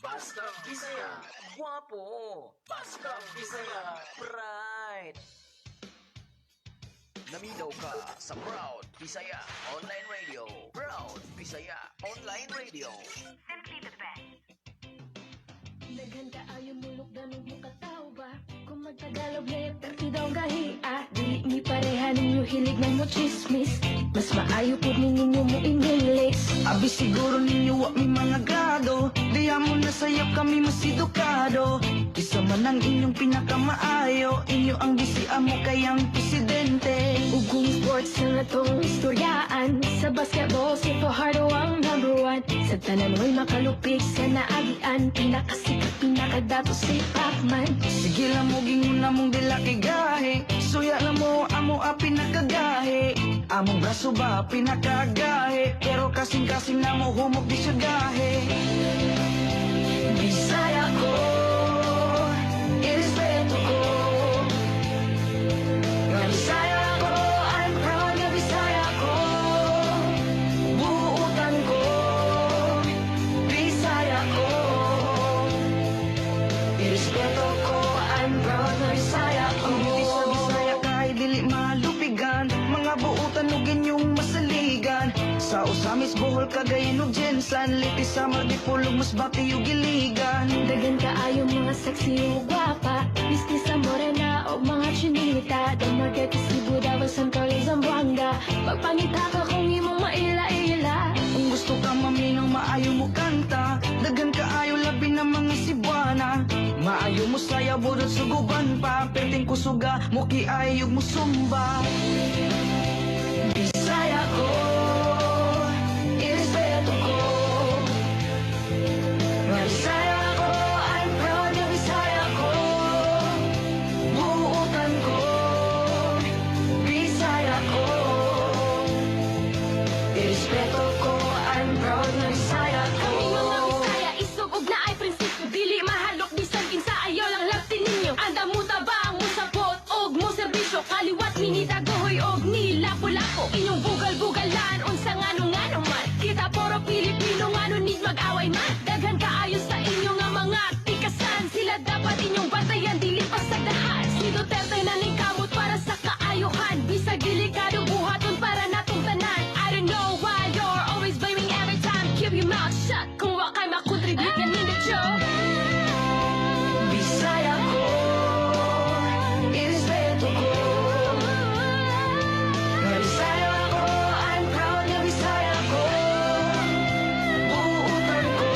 Basta Bisaya, guwapo. Basta Bisaya, pride. Naminaw ka sa Proud Bisaya Online Radio. Proud Bisaya Online Radio. Simply the best. Daghan kaayo mulukdan og mukataw ba? Kung magtagalog na perti daw gahi ah. Dili mi pareha ninyo, hilig man mo chismis. Mas maayo pud ni ninyo mo English. Abi siguro ninyo wa mi mga grado. Diha mo nasayop kami mas edukado. Isa man ang inyong pinakamaayo. Inyo ang gisiamo kayang presidente. Ug kung sports na atong istoryaan, sa basketball si Fajardo ang number one. Sa tanan way makalupik sa naagian. Pinakasikat, pinakadato si Pacman. Sige lang mo gingon na mong dila kay gahi. Suya lang mo amo a pinakagahi. Among braso ba pinakagahi? Pero kasing-kasing na mo humok di siya gahi. Bisaya ko, irespeto ko. Nga Bisaya ko, I'm proud nga Bisaya ko. Buutan ko, Bisaya ko. Irespeto ko, I'm proud nga Bisaya ko. Ang beauty sa Bisaya kay dili malupigan. Mga buutan ug inyong masaligan. Sa Ozamis, Bohol, Cagayan ug GenSan, Leyte, Samar, Dipolog, Masbate ug Iligan. Daghan kaayo mga sexy ug gwapa, miski sa morena o mga chinita. Dumaguete, Cebu, Davao, San Carlos, Zamboanga. Pagpangita ka kung imong maila-ila. Kung gusto ka maminaw, maayo mo kanta. Daghan kaayo labi na mga Cebuana. Maayo mo sayaw, budot suguban pa. Perting kusuga, mukiay ug musumba. Bisaya ko, irespeto ko. Nga Bisaya ko, I'm proud nga Bisaya ko. Buutan ko, Bisaya ko. Irespeto ko, I'm proud nga Bisaya ko. Kami mga Bisaya, isog og naay prinsipyo. Dili mahalok bisan kinsa, ayaw lang labtin ninyo. Andam mo tabang, mo sapot og mo serbisyo. Kaliwat minitagohoy og nilapo-lapo. Inyong bugal-bugalan, unsa ngano ngano man. Kita puro Pilipino, ngano need mag-away man? Daghan kaayo sa inyo nga mga tikasan. Sila dapat inyong bantayan, dili pasagdahan. Si Duterte na kamot para sa kaayuhan. Bisag delikado, buhaton para natong tanan. I don't know why you're always blaming every time. Keep your mouth shut kung wa kay makontribute nga Joe. Bisaya ko, irespeto ko. Nga Bisaya ko, I'm proud nga Bisaya ko. Buutan ko,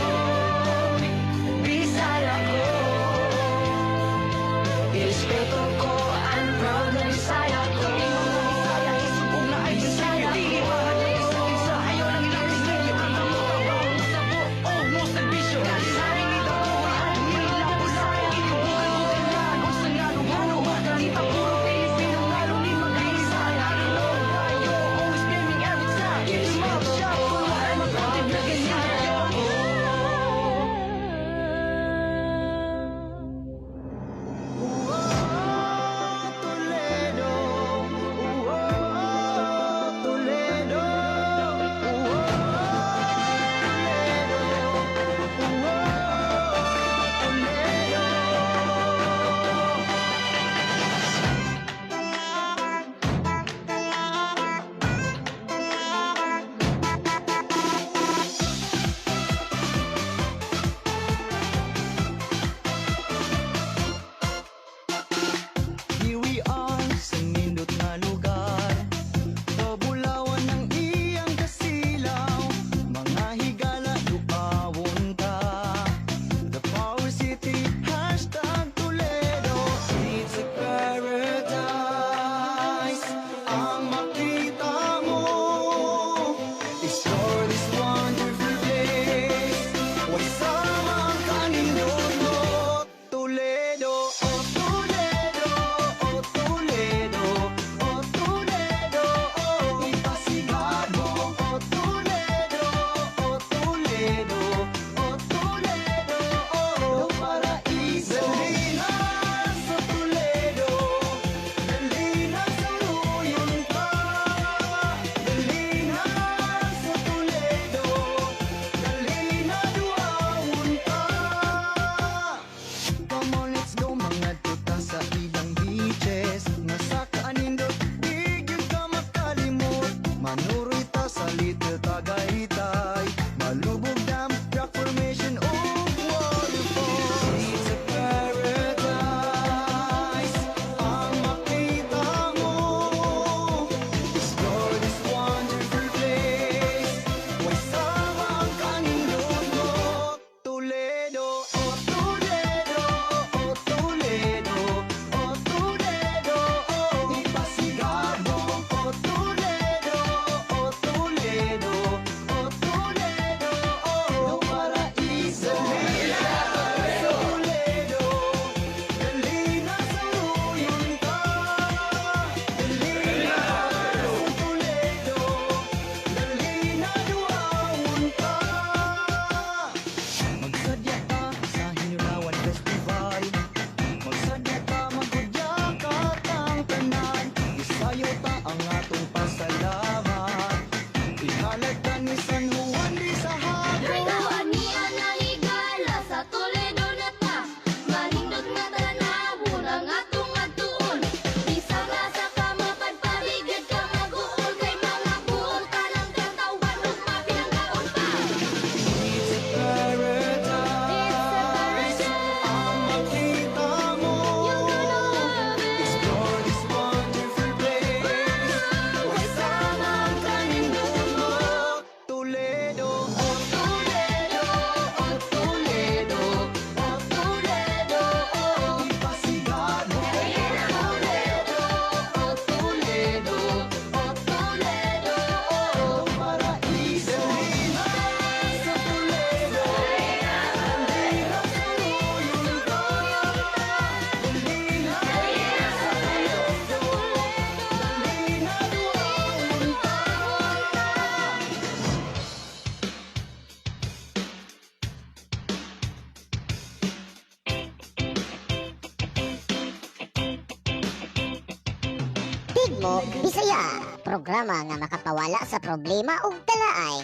Tigmo Bisaya, programa nga makapawala sa problema ug talaay.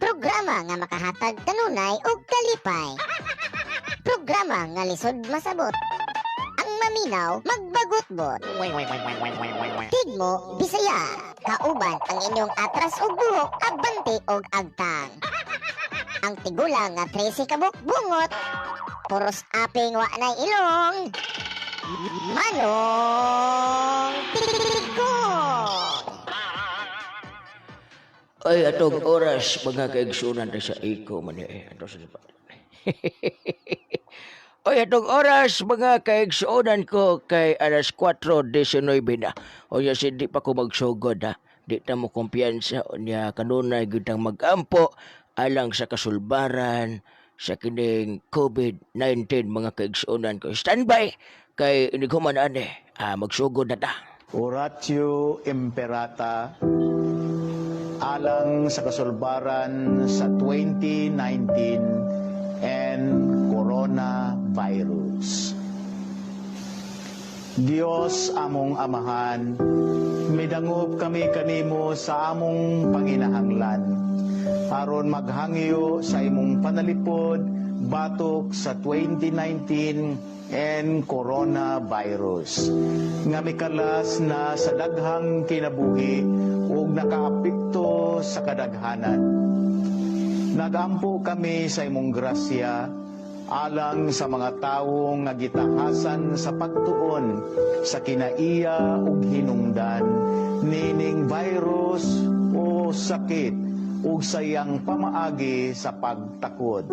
Programa nga makahatag kanunay ug kalipay. Programa nga lisod masabot. Ang maminaw magbagutbot. Tigmo Bisaya, kauban ang inyong atras ug buhok, abante og agtang. Ang tigulang nga 13 kabuk bungot. Puros aping wa nay ilong. Manong Tigong! Ay, atong oras, mga kaigsunan ta sa iko man eh. Ato sa lipat. Ay, atong oras, mga kaigsunan ko kay alas 4:19 na. O ya, di pa ko magsugod ha. Di ta mo kumpiyansa. O niya, kanunay gyud ang mag-ampo alang sa kasulbaran sa kining COVID-19, mga kaigsunan ko. Standby kay inighuman ani. Ah, magsugod na ta. Oratio Imperata alang sa kasulbaran sa 2019 and coronavirus. Diyos among Amahan, midangop kami kanimo sa among panginahanglan aron maghangyo sa imong panalipod batok sa 2019 and coronavirus nga mikalas na sa daghang kinabuhi ug nakaapekto sa kadaghanan. Nagampo kami sa imong grasya alang sa mga tawo nga gitahasan sa pagtuon sa kinaiya ug hinungdan nining virus o sakit ug sa iyang pamaagi sa pagtakod.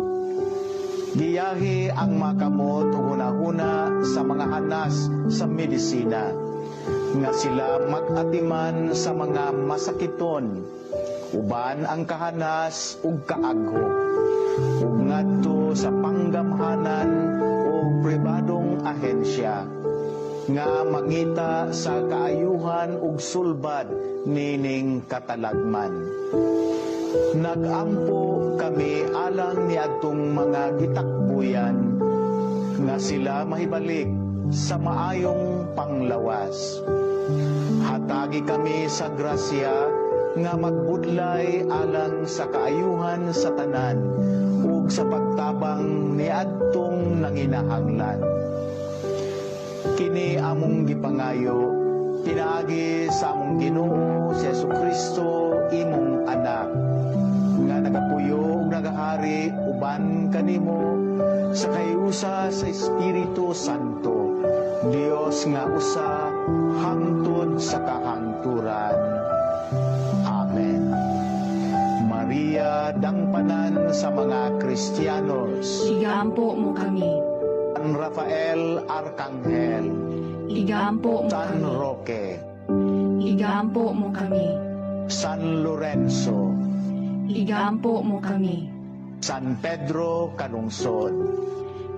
Giyahi ang makamot ug hunahuna sa mga hanas sa medisina nga sila mag-atiman sa mga masakiton uban ang kahanas ug kaaghok ug ngadto sa panggamhanan o pribadong ahensya nga mangita sa kaayuhan ug sulbad nining katalagman. Nagampo kami alang niadtong mga gitakbuyan nga sila mahibalik sa maayong panglawas. Hatagi kami sa grasya nga magbudlay alang sa kaayuhan sa tanan ug sa pagtabang niadtong nanginahanglan. Kini among gipangayo pinaagi sa among Ginoo si Hesukristo, imong anak, nga nagapuyo ug nagahari uban kanimo sa kahiusa sa Espiritu Santo, Dios nga usa hangtod sa kahangturan. Amen. Maria, dangpanan sa mga Kristiyanos. Igaampo mo kami. San Rafael Arkanghel. Igaampo mo San kami. Roque. Igaampo mo kami. San Lorenzo. Igaampo mo kami. San Pedro Calungsod.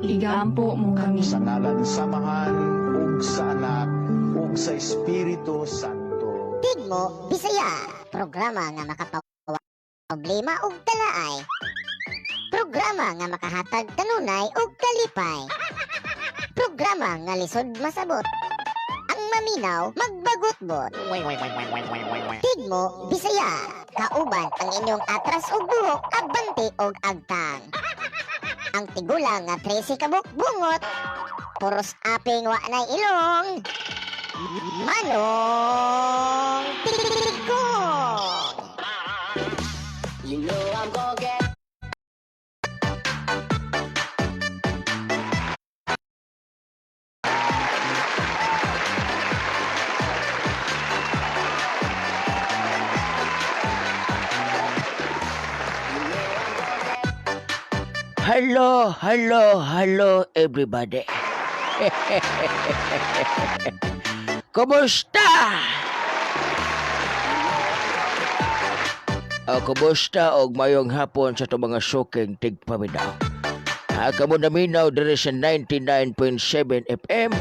Igaampo mo kami. Sa ngalan samahan ug sa Anak ug sa Espiritu Santo. Tigmo Bisaya, programa nga makapawa problema ug talaay. Programa nga makahatag kanunay ug kalipay. Programa nga lisod masabot. Ang maminaw magbagutbot. Tigmo Bisaya, kauban ang inyong atras ug buhok, abante og agtang. Ang tigulang nga 13 kabuk bungot. Puros aping wa nay ilong. Manong Tigong! You know I'm gonna get Hello, hello, hello everybody. Kumusta? Oh, kumusta og mayong hapon sa itong mga suking tigpaminaw. Ha, kamo naminaw diri sa 99.7 FM,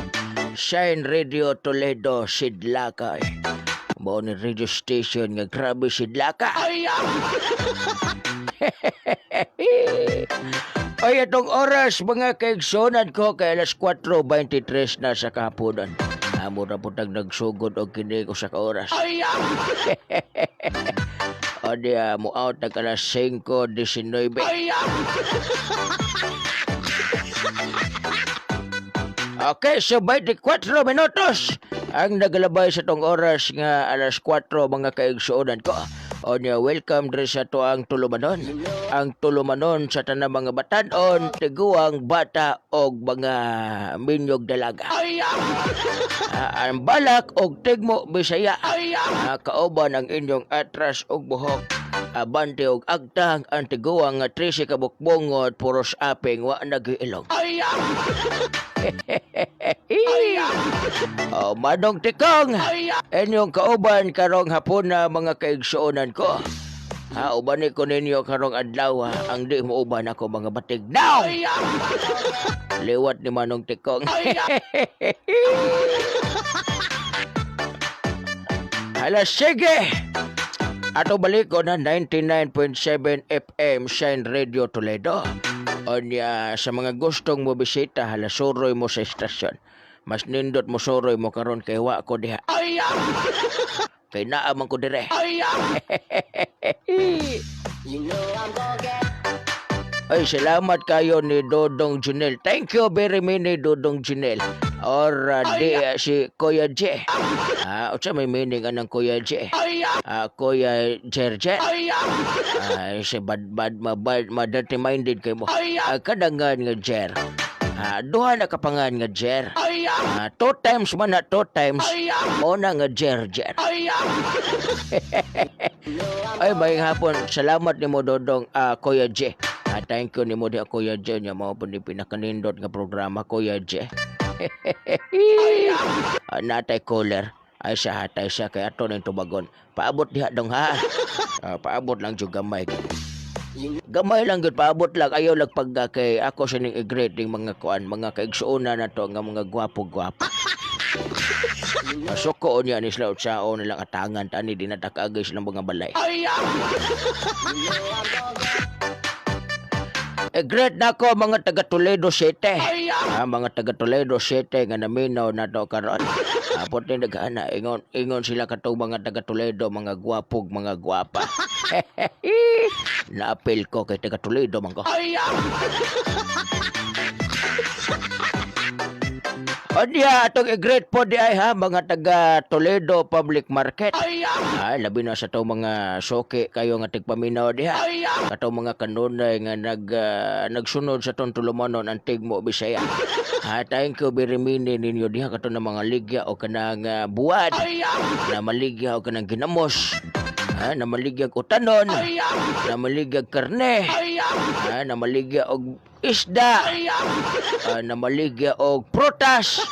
Shine Radio Toledo, Sidlaka. Mao ni radio station nga grabe sidlaka. Ay, itong oras, mga kaigsonan ko, kay alas 4:23 na sa kahaponan. Amo ra pud tag nagsugod og kini usa ka oras. O di mo out nag alas 5:19. Okay, so 24 minutos ang nagalabay sa tong oras nga alas 4, mga kaigsuonan ko. O niya, welcome diri sa tuang tulumanon. Ang tulumanon sa tanang mga batanon, tiguang bata og mga minyog dalaga. Ang balak og Tigmo Bisaya. Kauban ang inyong atras og buhok. Abante og agtang, ang tiguang nga 13 ka bukbongot, puros aping wa nagiilong. Oh, Manong Tikong, inyong kauban karong hapon na, mga kaigsuonan ko. Ha, ubani ko ninyo karong adlaw ha, ang di mo uban ako mga batig. Now! Liwat ni Manong Tikong. Hala, sige! Ato balik ko na 99.7 FM Shine Radio Toledo. Onya sa mga gustong mo bisita, hala suroy mo sa istasyon. Mas nindot mo suroy mo karon kay wa ko diha. Kay naa man ko dire. Ay, salamat kayo ni Dodong Junel. Thank you very many, Dodong Junel. Or di, si Kuya J. Unsa may meaning anang Kuya J? Kuya Jerje. Ay, si bad bad ma bad ma dirty minded kay mo. Kadangan nga Jer. Duha na kapangan nga Jer. Two times man na, two times. Mo na nga Jer Jer. Ay, may hapon. Salamat nimo, Dodong, Kuya J. Thank you nimo di, Kuya J. Nya mao po ni pinakanindot nga programa, Kuya J. Natay caller. Ay siya hatay siya kay ato ning tubagon. Paabot diha dong ha. Paabot lang jud gamay. Gamay lang gyud, paabot lang, ayaw lang pag kay ako sa ning i-greet ning mga kuan, mga kaigsuonan na to nga mga gwapo-gwapo. Masuko niya ni sila utsaon nilang atangan tani di natakagay silang mga balay. E great na ko mga taga Toledo City. Mga taga Toledo City nga naminaw na to karon. Apot ni naghana ingon ingon sila katong mga taga Toledo mga gwapog mga gwapa. Naapil ko kay taga Toledo man ko. O diya, atong i-greet po di ay ha, mga taga Toledo Public Market. Ay, labi na sa itong mga soke kayo nga tigpaminaw diha. Katong mga kanunay nga nagsunod sa itong tulumanon ang Tigmo Bisaya. Ha, thank you very many ninyo diha katong na mga ligya o kanang buwad. Na maligya o kanang ginamos. Ha, na maligya og utanon. Na maligya og karne. Ha, na maligya og isda. Na maligya og prutas.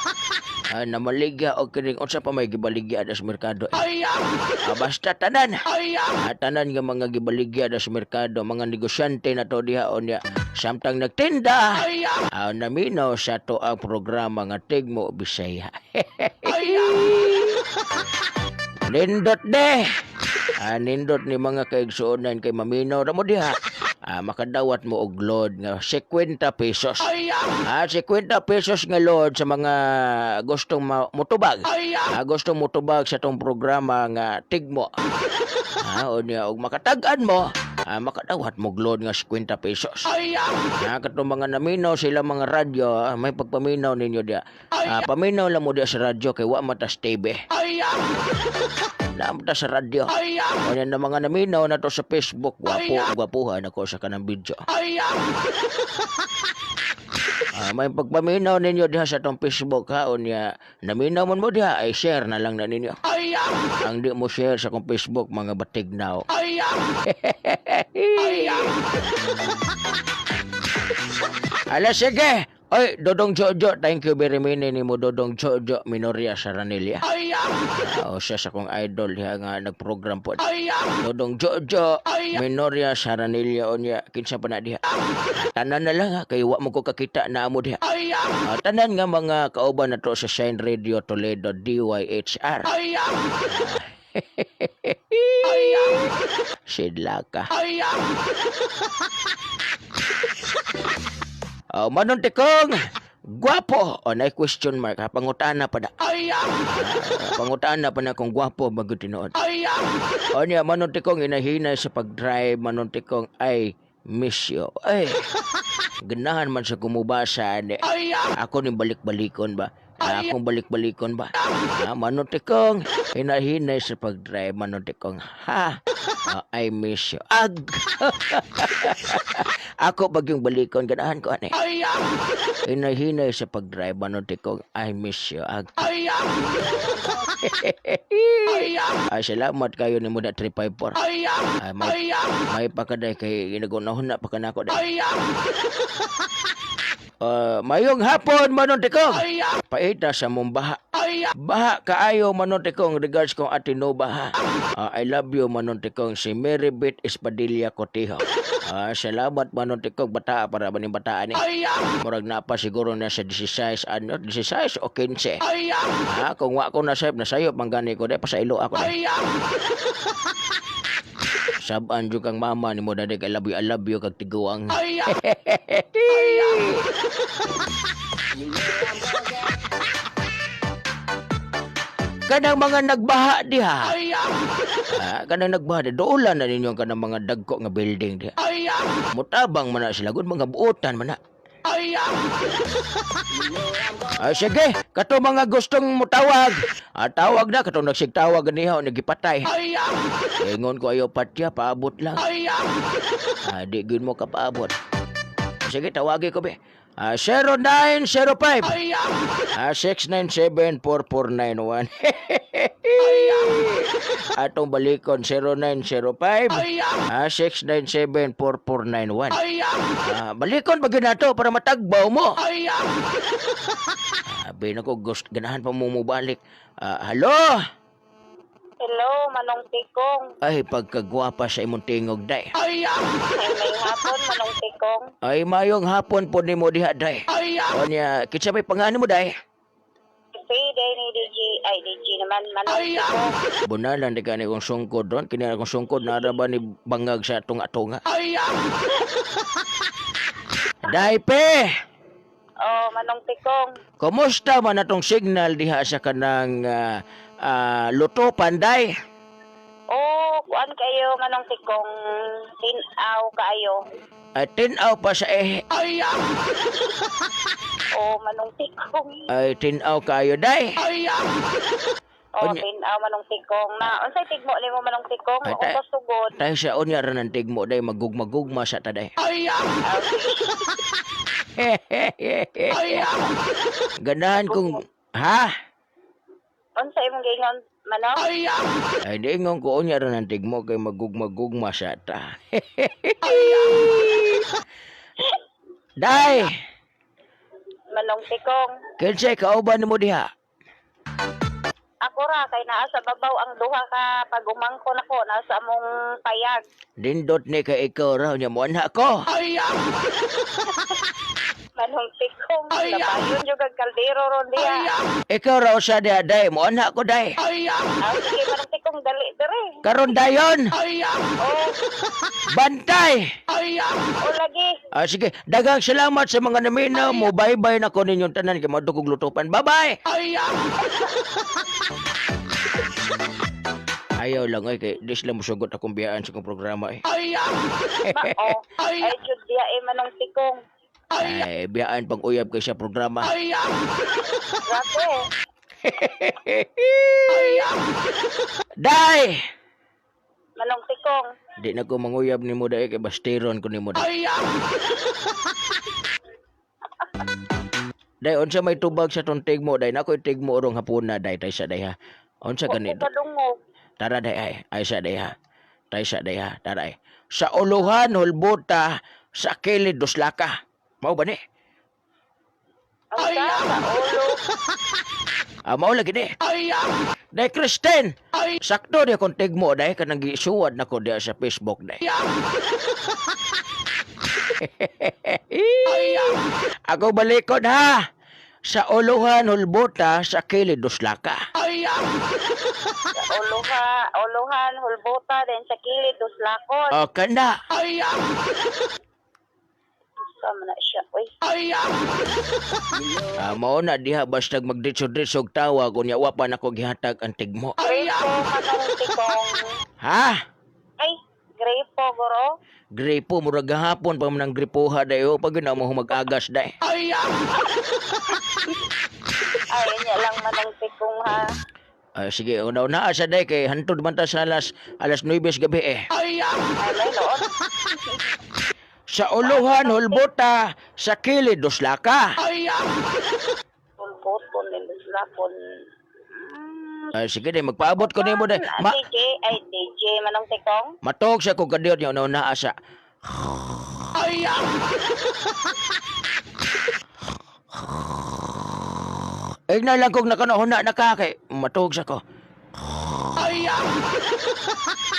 Na maligya og kining unsa pa may gibaligya sa merkado. Eh. Basta tanan. Tanan nga mga gibaligya sa merkado, mga negosyante na to diha unya samtang nagtinda. Naminaw sa to ang programa nga Tigmo Bisaya. Nindot de. Nindot ni mga kaigsuonan kay maminaw ra mo diha. Makadawat mo og load nga 50 pesos. 50 pesos nga load sa mga gustong mutubag. Gustong mutubag sa tong programa nga Tigmo. Unya og makatag-an mo, makadawat mo og load nga 50 pesos. Katong mga naminaw sila mga radyo, may pagpaminaw ninyo diha. Paminaw lang mo diha sa radyo kay wa matas TV. Naamta sa radyo. O yan na mga naminaw na to sa Facebook, gwapo, gwapuhan ako sa kanang video. May pagpaminaw ninyo diha sa tong Facebook ha, unya naminaw man mo diha ay share na lang na ninyo. Ang di mo share sa kong Facebook mga batig now. Ala sige. Oy, Dodong Jojo, thank you very many ni mo Dodong Jojo Minoria Saranilla. O siya sa kong idol diha nga nagprogram po. Dodong Jojo Minoria Saranilla unya kinsa pa na diha. Tanan na lang ha, kay wa mo ko kakita na amo diha. Tanan nga mga kauban na to sa Shine Radio Toledo DYHR. Sidla ka. Oh, Manong Tikong, Gwapo! O, na question mark ha. Pangutana pa na. Pangutana pa na kung gwapo ba gyud tinuod. O niya, Manong Tikong hinahinay sa pag-drive, Manong Tikong, I miss you. Ay, ganahan man sa kumubasa. Ani. Ako ni balik-balikon ba? Akong balik-balikon ba? Ha, Manong Tikong, hinahinay sa pag-drive, Manong Tikong. Ha? Ah, I miss you. Ag! Ako pag yung balikon, ganahan ko ani. Hinahinay sa pag-drive, Manong Tikong, I miss you. Ag! Ay, salamat kayo ni Muda 354. Ay, may pakaday kay ginagunahon na pakanako day. Mayong hapon, Manong Tikong. Paita sa mong baha. Baha kaayo, Manong Tikong. Regards kong Ate Nova, ha. I love you, Manong Tikong. Si Mary Beth Espadilla Cotijo. Salamat, Manong Tikong. Bata para ba ning bataan ni? Murag na pa siguro na sa 16, ano, 16 o 15. Ha, kung wa ko na sayop, nasayop man gani ko day, pasailo ako day. Sabaan jud kang mama ni mo dali kay I love you kag tiguang. Kanang mga nagbaha diha. Kanang nagbaha diha. Doula na ninyo ang kanang mga dagko nga building diha. Mutabang man na sila gud, mga buotan man na. Ay, sige, kato mga gustong mutawag. Tawag na, katong nagsigtawag ganiha o nagipatay. Ingon ko ayo patya, paabot lang. Di gyud mo kapaabot. Sige, tawagi ko be. 0905 697-4491. Atong balikon 0905 697-4491. Balikon ba gyud nato para matagbaw mo? Sabi na ko, gusto, ganahan pa mo mubalik. Hello? Hello, Manong Tikong. Ay, pagkagwapa sa imong tingog, day. Ay, may hapon, Manong Tikong. Ay, mayong hapon po nimo diha, day. O niya, kinsa may pangalan mo, day? Payday ni DJ, ay DJ naman, Manong Tikong. Bunalan di ka ni kong sungkod ron. Kini akong sungkod, naara ba ni bangag sa tunga-tunga? Day, pe! Oh, Manong Tikong. Kumusta man atong signal diha sa kanang luto, panday? Oh, kuan kayo, Manong Tikong. Tinaw kayo. Ay, tinaw pa sa eh. Oh, Manong Tikong. Ay, tinaw kayo, day. Oh, Unya. tinaw, Manong Tikong. Na, unsay tigmo nimo, Manong Tikong? Ay, Ako kasugod. Tayo sa unya ran ang tigmo, day. Magugmagugma sa taday. Ganahan kong... Ha? Unsa imong giingon, Manong? Ay, di ingon ko unya ran ang tigmo kay magugmagugma sa ta. Day! Manong Tikong. Kinsay kauban mo diha? Ako ra kay naa sa babaw ang duha ka pag-umangkon ako nasa among payag. Dindot ni kay ikaw raw niya mo anak ko. Manong Tikong. Labayon jud kag kaldero ron diha. Ikaw raw sa diha day mo anak ko day. Sige, Manong Tikong, dali dere. Karon dayon. Oh, Bantay. oh lagi. Sige, daghang salamat sa mga naminaw mo. Bye-bye na ko ninyong tanan kay madugog lutupan. Bye-bye. Ayaw lang ay kay di sila musugot akong biyaan sa akong programa eh. Mao. Ay jud diha eh, Manong Tikong. Ay, biyaan pang uyab kay sa programa. Grabe. Day! Manong Tikong. Di na ko manguyab nimo day kay bastiron ko nimo day. Day, unsa may tubag sa tong tigmo day? Nakoy tigmo orong hapuna day tay sa day ha. Unsa Wa gani? ko kadungog. Tara day ay, ay sa day ha. Tay sa day ha, tara ay. Sa uluhan hulbuta, sa kilid duslaka. Mao ba ni? Ang sa ulo. Mao lagi ni. Day Kristen. Sakto di akong tigmo day kanang gisuwad nako diha sa Facebook day. Ako balikon ha. Sa uluhan hulbuta, sa kilid duslaka. Sa uluha, uluhan, hulbuta, then sa kilid, duslakon. O kana. Sa Unsa man na siya, oy. Ah, mao na diha bastag magditso-ditso og tawag unya wa pa nako gihatag ang tigmo. Gripo manong tikong. Ha? Ay, gripo guro. Gripo murag gahapon pa man ang gripoha dayo pag gina mo mag-agas day. Ay, nya lang manong tikong ha. Ah, sige, una-una sa day kay hantod man ta sa alas 9 sa gabi eh. Ay, may noon. Sa uluhan hulbota, sa kilid duslaka. Tulputon, niluslakon. Ay, sige day, magpaabot ko nimo day. Ma DJ, ay DJ manong tikong. Matog sa kong kadiyot niya una-una sa. Ay, na lang kong nakanahuna na ka kay matog sa ko.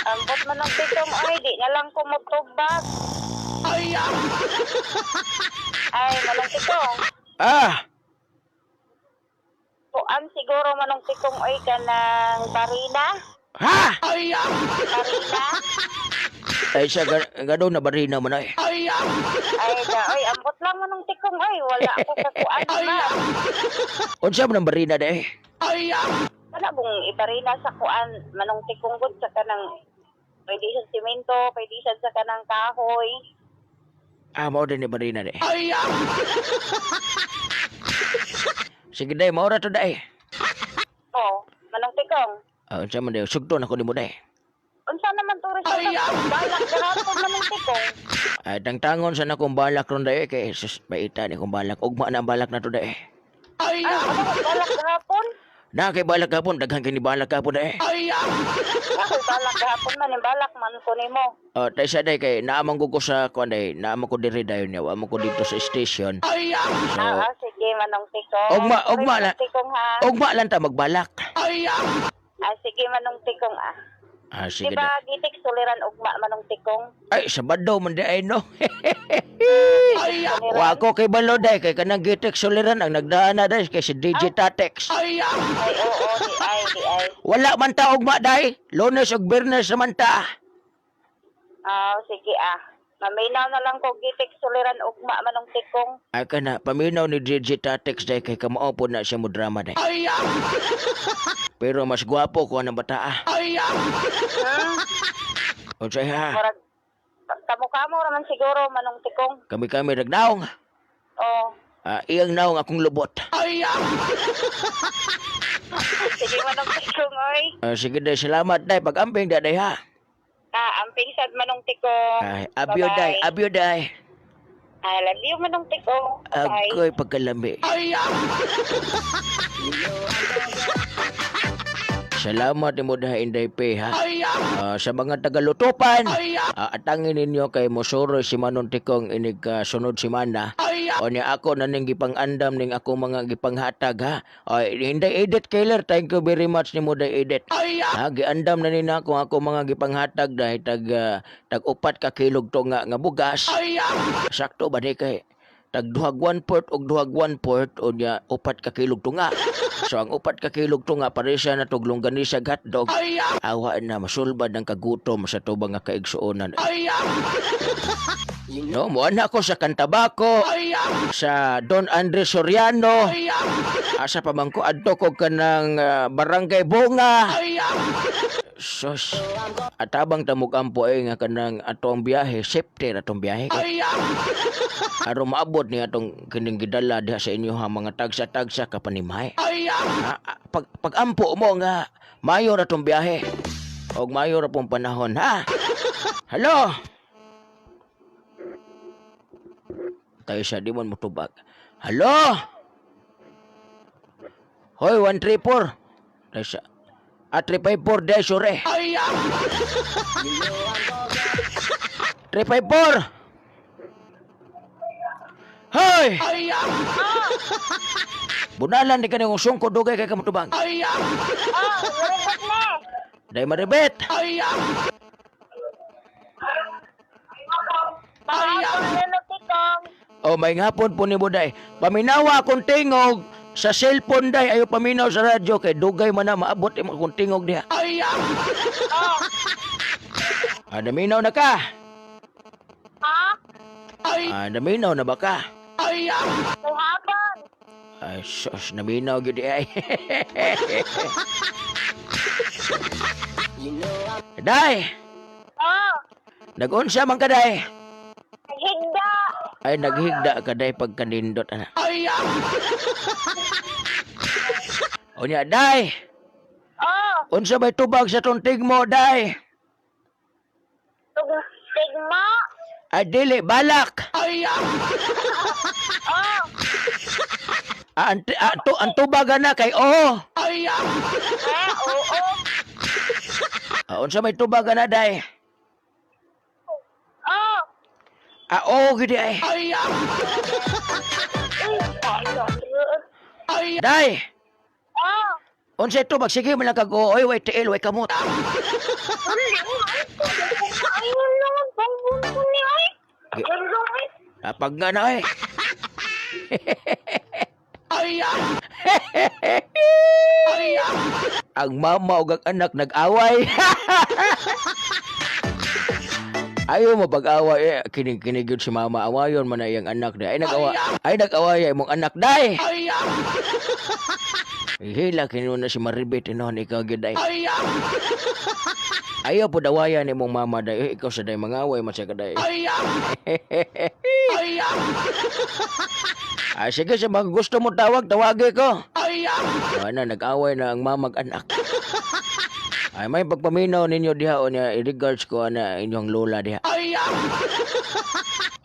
Ambot manong tikong, ay di na lang ko motubag. Ay, manong tikong. Ah, Kuan siguro manong tikong oy ka ng barina. Ha? Barina. Ay, sa gano'n na barina mo na eh. Ay, da, oy, ambot lang manong tikong oy, wala ako sa kuan ma. Unsa man ang barina day? Wala kung ibarina sa kuan manong tikong gud sa kanang pwede sa simento, pwede sa kanang kahoy. Ah, mao din ni barina day. Sige day, mao ra to day. Oh, manong tikong. Ah, unsa man day, sugto na ko nimo day. Unsa naman to resulta? Balak gahapon manong tikong. Ay, tangtangon sa nakong balak ron day kay sus baita ni kong balak. Ugma na ang balak na to day. Ay, ano kung balak gahapon? Na kay balak gapon, daghan kini balak gapon day. Ako balak gahapon man, yung balak man ko nimo. Oh, tay sa day kay naamang ko sa kuan day, naamang ko diri dayon niya, wa man ko dito sa station. So, Ah, ah, sige manong tikong. Ugma, ugma Sorry, na. manong tikong ha. Ugma lang ta magbalak. Ah, sige manong tikong ah. Ah, sige Di ba day. gitik suliran ugma manong tikong? Ay, Sabado man di ay no. Suliran. Wa ko kay balo day kay kanang gitik suliran ang nagdaan na day kay si DJ Tatex. Ay, oo, di ay, di ay. Wala man ta ugma day. Lunes ug Biyernes naman ta. Ah, sige ah. Maminaw na lang ko gitik suliran ugma manong tikong. Ay kana paminaw ni DJ Tatex day kay kamao po na siya mo drama day. Pero mas gwapo ko ang bata ah. Hmm? Unsay ha? Murag kamo-kamo raman siguro manong tikong. Kami-kami ragnaong. Oh. Ah, iyang naong akong lubot. Sige manong tikong oy. Ah, sige day, salamat day. Pag-amping da day ha. Ah, amping sad manong tikong. Ay, abyo day, Bye-bye. abyo day. I love you manong tikong. Bye. Agoy pagkalami. Salamat nimo daha Inday P ha. Ah, sa mga tagalutupan, atangin ninyo kay Mosuro si Manon Tikong inig sunod semana. O niya ako na ning gipang-andam ning ako mga gipanghatag ha. Ay, Inday Edith Keller, thank you very much nimo day Edith. Ha, giandam na nina kung ako mga gipanghatag dahil tag upat ka kilog to nga nga bugas. Sakto ba di kay tag duhag 1/4 og duhag 1/4 o niya upat ka kilog tunga. So ang upat ka kilog tunga parehas na tog longganisa ug hotdog. Awa na masulbad ang kagutom sa tubang nga kaigsuonan. No, mo na ako sa Kantabako, sa Don Andres Soriano. Asa pa man ko adto ko kanang Barangay Bunga. Sus. At habang tamug-ampo ay nga kanang atong biyahe, safety ra atong biyahe. Aron maabot ni atong kining gidala diha sa inyo ha mga tagsa-tagsa kapanimay. Ha, pag ampo mo nga mayo ra tong biyahe. Og mayo ra pong panahon ha. Hello. Tayo sa di man motubag. Hello. Hoy 134. Tayo sa Ah, 354 dahil sure. 354! Hoy! Bunalan di ka nang sungko dugay kay kamutubang. Ah, maribot na. Day maribet. Mahapon manong tikong. O may hapon po ni Buday. Paminawa akong tingog sa cellphone day ayo paminaw sa radyo kay dugay man na maabot imong akong tingog diha. Oh. Ah, naminaw na ka. Ha? Ah, naminaw na ba ka? Tuhapon. Ay, sus, naminaw gyud ay. Day, Oh, nagunsa man ka day? higda. Ay, naghigda ka day pagkanindot ana. Unya, day, Oh, unsa may tubag sa tuntig mo, day? tigma. Ay, dili, balak. Oh, Ah, ang, ah, ang tubag ana kay oo. eh, oo. Ah, unsa may tubag ana, day? Oh. Ah, oo, gidi ay. Ay, Day, Oh. unsay tubag? Sige man lang kag oo, oy, way tiil, way kamot. Ayun lang ang pangbunto ni ay. Ganda ay. Napag nga na eh. Ang mama ug ang anak nag-away. Ayaw mo pag-away eh. Kinig-kinig yun si mama. Awayon man na iyang anak day. Ay nag-awa ay nag-away ay mong anak day. Hila kinuha na si Maribit inon ikaw gyud day. Ayaw po dawayan ni mong mama day. Eh, ikaw sa day mangaway man siya ka day. Ah, sige, sa mga gusto mo tawag, tawagi ko. Ano, nag-away na ang mamag anak. Ay, may pagpaminaw ninyo diha o niya, i-regards ko ana inyong lola diha.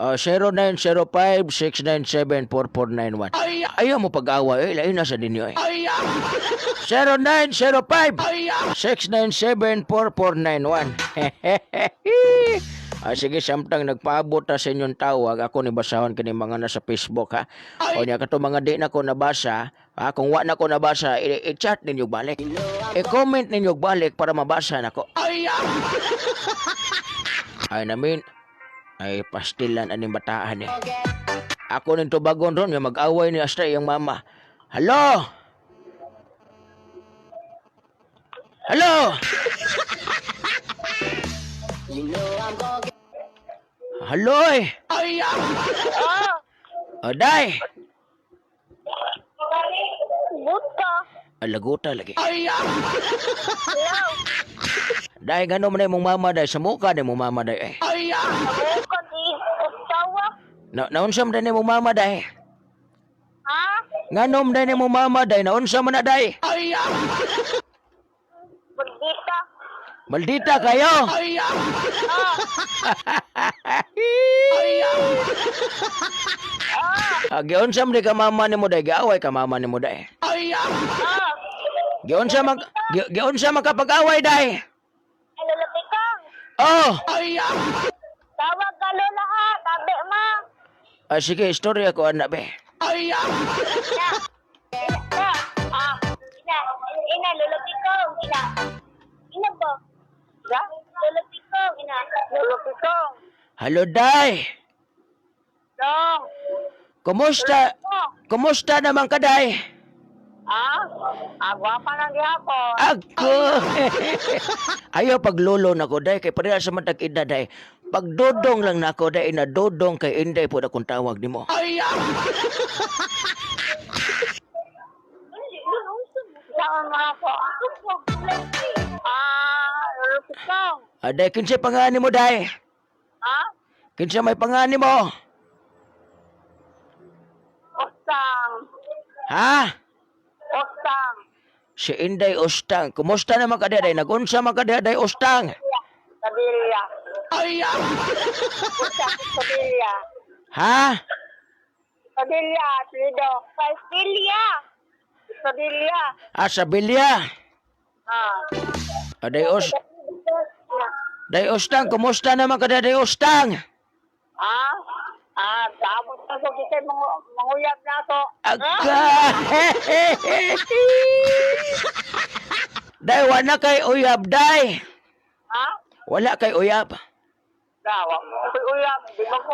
0905-697-4491. Ayaw mo pag-away, eh, lain na sa ninyo eh. 0905-697-4491. Ah, sige, samtang nagpaabot na sa inyong tawag, ako ni basahon kini mga nasa Facebook ha. O niya kato mga di na ko nabasa, ha, kung wa na ko nabasa, i-chat ninyo balik. I-comment ninyo balik para mabasa nako. Ay namin, ay pastilan aning bataan eh. Ako ning tubagon ron, yung mag-away ni Astra iyang mama. Hello? Hello? Hello eh. Oh. Aday. Buta. Alaguta lagi. Hello. Dahil gano'n man na imong mama day, sa mukha na imong mama day eh. Buka di usawa. Na naunsa man day imong mama day. Ha? Nganom day imong mama day, naunsa man na day. Maldita. Maldita kayo. Ah, giunsa man day ka mama nimo day, giaway ka mama nimo day. Oh. Giunsa man giunsa man ka pag-away day. Ay, lalapikan. Oh. Tawag ka lola ha. Tabi ma. Ah, sige, istorya ko anak be. Ina. Ina. Ah. Ina. Ina, lalapikan. Ina. Ina ba? Ya? Lalapikan. Ina. Lalapikan. Hello day. Dong. Kumusta? Oh. Kumusta naman ka day? Ah? Ah, gwapa lang gihapon. Ako. Ayaw paglolo na ko day kay pareha sa matag edad day. Pagdodong lang nako day inadodong kay Inday po na kung tawag nimo. Saan mo ako? Ah, lalapikan. Aday kinsa pangani mo day? Ha? Kinsa may pangani mo? Ostang. Ha? Ostang. Si Inday Ostang. Kumusta naman ka day? Nagunsa man ka day Ostang? Sabilya. Ostang, Sabilya. Ha? Sabilya, Lido. Sabilya. Sabilya. Ah, sa Bilya. Ah. Aday Os Day Ostang, kumusta naman ka day Ostang? Ah? Ah, tapos na so kita manguyab na to. Aga! Day, wala kay uyab, day. Ha? Wala kay uyab. Dawa mo ko'y uyab. Di ba ko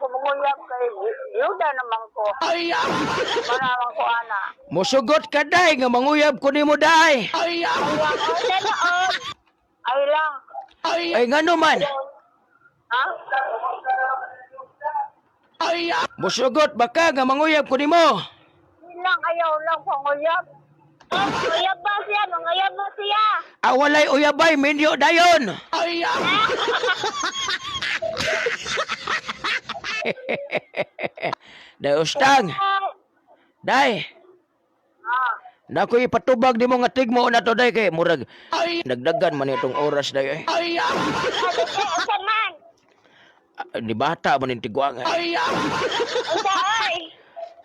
manguyab kay Yuda naman ko. Manamang ko, ana. Musugot ka, day, nga manguyab ko nimo, day. Ay lang, ay lang. Ay lang. Ay, ngano man. Ha? Musugot baka nga manguyab ko nimo. Lang ayaw lang panguyab. Oh, uyab ba siya? Manguyab ba siya? Awalay uyabay minyo dayon. Day ustang. Day. Nakoy ipatubag nimo nga tigmo na to day kay murag nagdagan man itong oras day eh. Unsa man? Ah, di bata man yung tiguang eh. Unsa ay?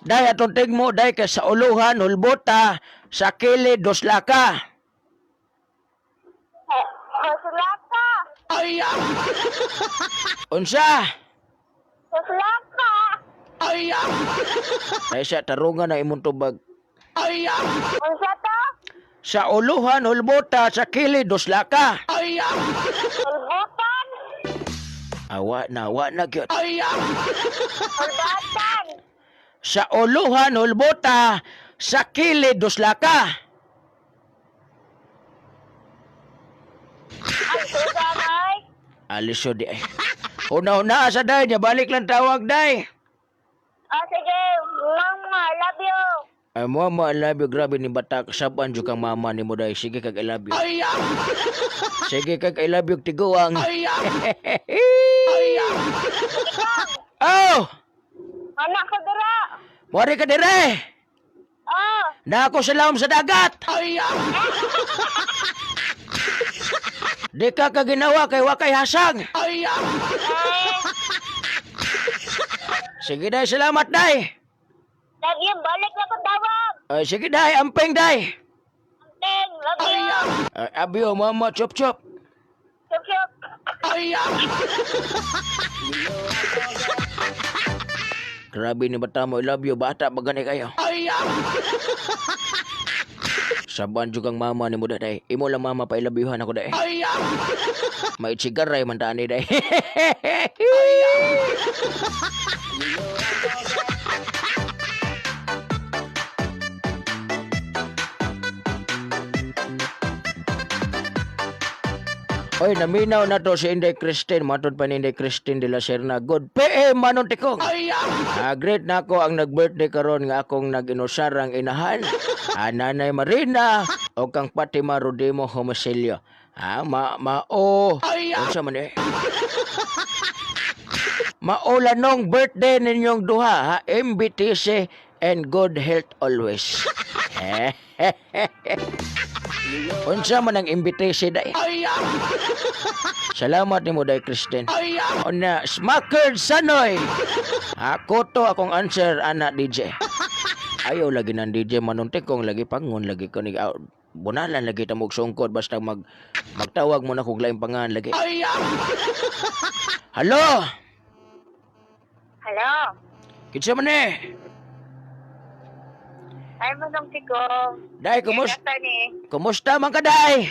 Day atong tigmo day kay sa uluhan hulbota sa kilid doslaka. Masulaka. Unsa? Masulaka. Day sa tarungan na imong tubag. Unsa to? Sa uluhan hulbota sa kilid doslaka. Ulbutan. Awa na, wa na gyud. Ulbatan. Sa uluhan hulbota sa kilid doslaka. Ay, sudan ay. Alisod di ay. Una-una sa day, niya balik lang tawag day. Ah, sige. Mama, I love you. Ay mo mo I love you, grabe ni bata kasaban jud kang mama ni mo day. Sige kag I love you. Sige kag I love you tiguang. Oh, Anak ko dira. wari ka dire. Ah, Na ako sa lawom sa dagat. Di ka kaginawa kay wakay hasang. ay. Sige day, salamat day. Love you. Balik na ko tawag. Ay, sige day, amping day. Teng, love you. Ay, abyo mama chop chop. Chup, chup. Grabe ni bata mo, I love you. Bata ba gani kayo? Saban jud kang mama ni mo day. Imo lang mama pa I love you-han ako day. May sigaray man tani day. Oy, naminaw na to si Inday Christine. Matod pa ni Inday Christine de la Serna. Good PM, Manon Tikong. Ah, great na ako ang nag-birthday karon nga akong nag-inusarang inahan. Ah, Nanay Marina o kang Fatima Rodimo Homosilio. Ah, ma mao. Unsa man eh? Maulanong birthday ninyong duha ha, MBTC and good health always. Unsa man ang MBTC day? Salamat nimo day Kristen. Ona Smacker Sanoy. Ako to akong answer ana DJ. Ayaw lagi ng DJ manuntik kong lagi pangon lagi ko ni ah, bunalan lagi ta og sungkod basta magtawag mo na kog laing pangan lagi. Halo. Hello. Kinsa man eh? Ay, Manong Tikong. Day, kumusta? Kumusta ni? Kumusta man ka day?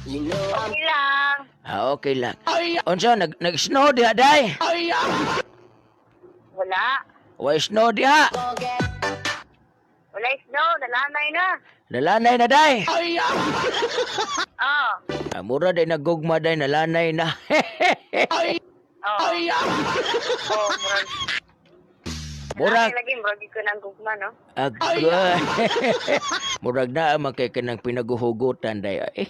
Okay lang. Ah, okay lang. Unsa nag snow diha day? Wala. Way snow diha. Wala snow. Nalanay na. Nalanay na day. Oh. Ah, mura day nagugma day nalanay na. Oh. Oh, murag. Murag Nalanay lagi, murag ko ng gugma, no? Agoy. Murag na man kay kanang pinaguhugutan day. Oh, oh.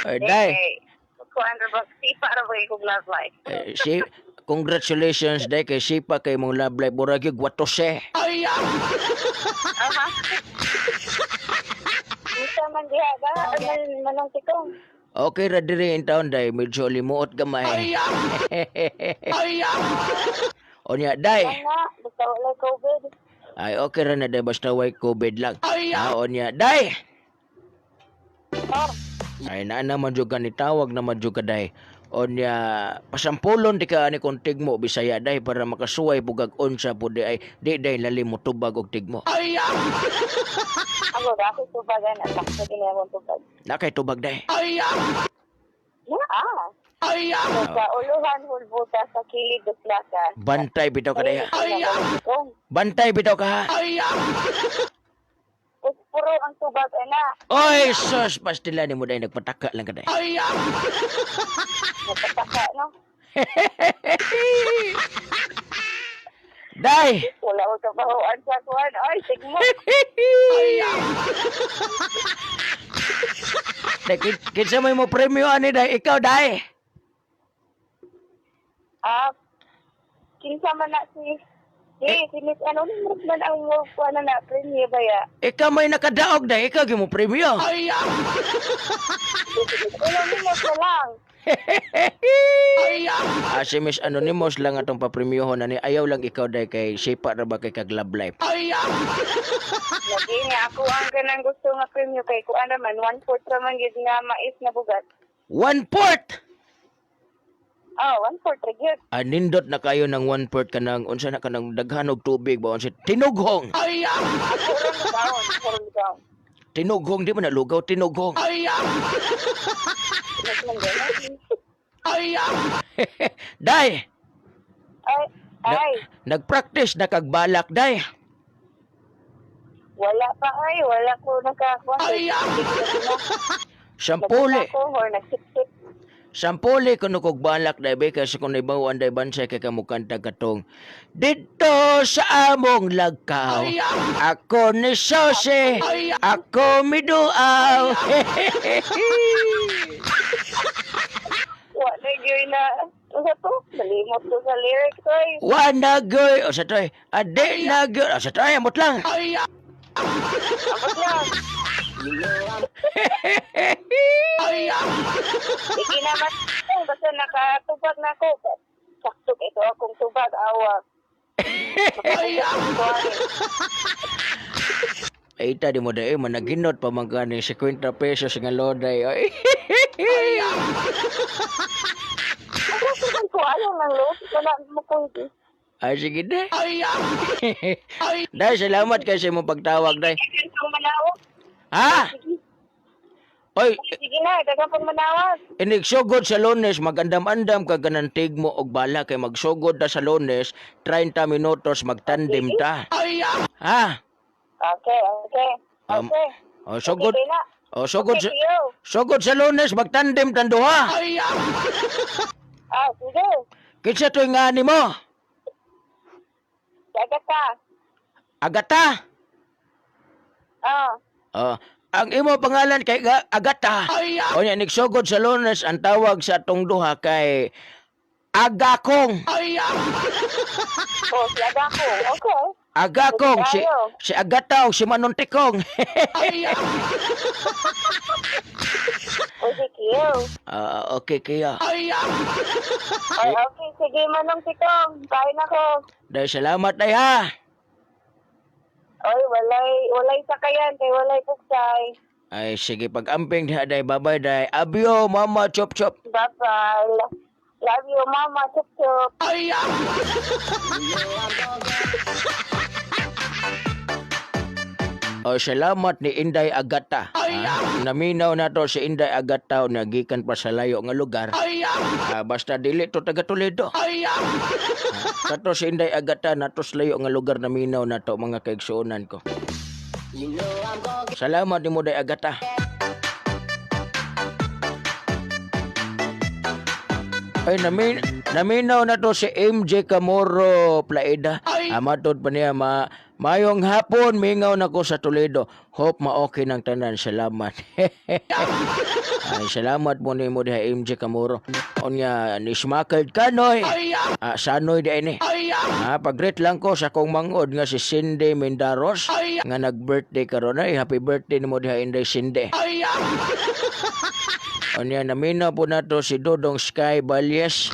Ay, Ay. day. Kuan ra ba? Sipa ra ba ikong love life? Eh, si congratulations day kay sipa kay mong love life murag yung gwatose. Aha. Unsa man diha ba? Man, Manong Tikong. Okay ra diri in town day medyo limuot gamay. Onya day. Nga, basta wala COVID. Ay okay ra na day basta way COVID lang. Ah, onya day. Oh. Ay naa naman jud ka nitawag naman jud ka day. Onya pasampulon di ka ani kung tigmo Bisaya day para makasuway pugag unsa pud di ay di day lalim mo tubag og tigmo. Ako, dako tubagan at sakto gini akong tubag. Na kay tubag day. Ah. Sa uluhan hulbuta sa kilid duslaka. Bantay bitaw ka day. Ay! Bantay bitaw ka ha. Usta puro ang tubag ana. Oy, sus, pastila ni mo dahil nagpataka lang ka dahil. Napataka no. Day! Wala ko kabahoan sa kuan. Ay, sigmo. Day, kinsa may mo premyo ani day? Ikaw, day! Ah, kinsa man na si si Miss Anonymous man ang mo kuan na premyo ba ya? Ikaw may nakadaog day, ikaw gyud mo premyo. Anonymous na lang. Ah, si Miss Anonymous lang atong papremyohon ani ayaw lang ikaw day kay sipa ra ba kay kag love life. Lagi niya ako ang kanang gusto nga premyo kay kuan naman 1/4 ra man gid nga mais na bugat. 1/4. Ah, 1/4 ra gyud. Ah, nindot na kayo ng 1/4 kanang unsa na kanang daghan og tubig ba unsa tinughong. Ako ra lugaon, ako ra lugaon. Tinughong di man na lugaw, tinughong. Mas man gano'n. Day, Ay, ay, nagpractice na kag balak day. wala pa ay, wala ko nakakuan. Ay, Sampuli. Ako or nagsipsip. Sampuli kuno kog balak day be kasi kung naibawan day bansay kay kamukanta katong didto sa among lagkaw. Ako ni Sose, ako miduaw. Wala gyud na. Unsa to? Nalimot ko sa lyrics ay. Wa na goy o sa toy, ade na goy o sa toy, amot lang. Amot lang. Sige naman. Basta nakatubag na ako. Sakto ito akong tubag awa. Ay ta di mo day managinot pa man gani 50 pesos nga loday. Ay. Ang ko ayaw ng load. Wala mo pwede. Ay sige day. Day salamat kay sa imong pagtawag day. Dagan pang manawag. Ha? Oy, Sige na, dagan pang manawag. inigsugod sa Lunes, magandam-andam ka ganang tigmo og bala kay magsugod ta sa Lunes, 30 minutos magtandem ta. Ha? Okay. Okay. O sugod. Okay na. O sugod Okay, sa Tio. sugod sa Lunes magtandem tan duha. Ah, sige. Kinsa toy ngani mo? Dagat ka. Agata. Ah, Oh, ang imo pangalan kay Agata. O nya nigsugod sa Lunes ang tawag sa atong duha kay Agakong. oh, si Agako. Okay. Agakong si si Agata o si Manuntikong. O, si Kio. Ah, okay kaya. Ay, okay. Sige, Manong Tikong. Kain ako. Dahil salamat day ha. Oy, walay sakayan kay walay puksay. Ay sige pag-amping diha day babay day. Abyo mama chop chop. Bye-bye. Love you, Mama. Chup, chup. O salamat ni Inday Agata. Ah, naminaw na to si Inday Agata o nagikan pa sa layo nga lugar. Ah, basta dili to taga Toledo. Ah, kato si Inday Agata nato sa layo nga lugar naminaw na to mga kaigsuonan ko. Salamat nimo Day Agata. Ay, naminaw na to si MJ Camoro Plaida. Amatod pa niya, mayong hapon, mingaw na ko sa Toledo. Hope ma-okay ng tanan. Salamat. Ay, salamat mo ni mo diha MJ Camoro. Unya, ni smacked ka, noy. Ah, sanoy di ini. Ah, pag-greet lang ko sa akong mangod nga si Cindy Mendaros nga nag-birthday karon ay happy birthday nimo diha Inday Cindy. Unya naminaw po nato si Dodong Sky Balyes.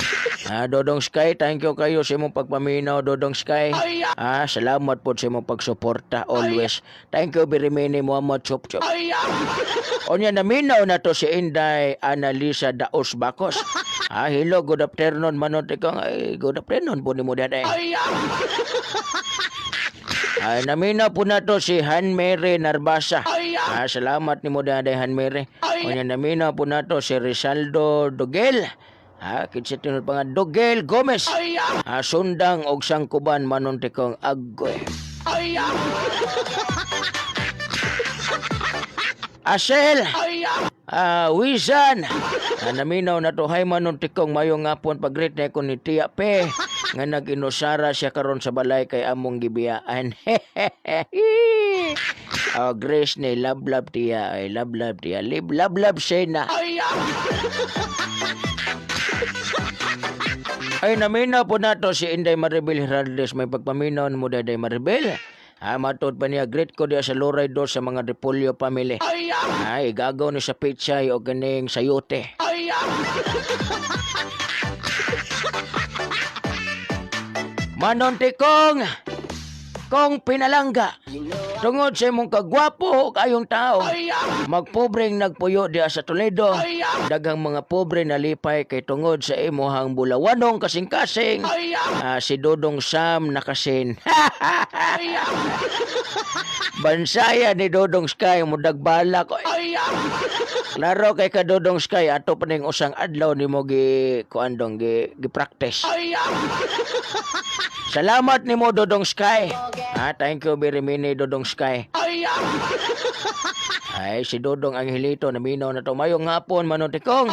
Ah, Dodong Sky, thank you kayo sa imong pagpaminaw, Dodong Sky. Ah, salamat po sa imong pagsuporta always. Thank you very many Muhammad Chop Chop. Unya naminaw na to si Inday Analisa Daos Bacos. Ah, hello, good afternoon manot ikaw. Ay, good afternoon po ni mo diha, eh. Ay, naminaw po na to si Han Mary Narbasa. Ah, salamat ni mo daday Han Mary. Unya naminaw po na to si Rizaldo Dogel. Ah, kinsa tinod pa nga Dogel Gomez. Ah, sundang og sangkuban manuntikong agoy. Asel! Ah, Wizan! Ah, naminaw na to, hay Manong Tikong, mayong hapon pag-greet na ko ni Tia Pe nga nag-inusara siya karon sa balay kay among gibiyaan. Oh, Grace ni love love Tia, ay love love Tia, love love love Sena. Ay, naminaw po nato si Inday Maribel Heraldez. May pagpaminaw mo, Daday Maribel. Ha, matod pa niya, great ko diya sa Loray do sa mga Repolyo family. Ay, gagaw ni sa pichay o ganing sayote. Manon Tikong, kong pinalangga. Tungod sa imong kagwapo kayong tao, magpobreng nagpuyo diya sa Toledo. Daghang mga pobre nalipay kay tungod sa imuhang bulawanong kasing-kasing. Ah, si Dodong Sam nakasin. Bansaya ni Dodong Sky mudag balak. Klaro kay ka Dodong Sky ato pa ning usang adlaw nimo gi kuandong gi, gi practice. Salamat nimo, Dodong Sky. Ah, thank you very many, Dodong Sky. Ay, si Dodong Angelito naminaw na to. Mayong hapon, Manotikong.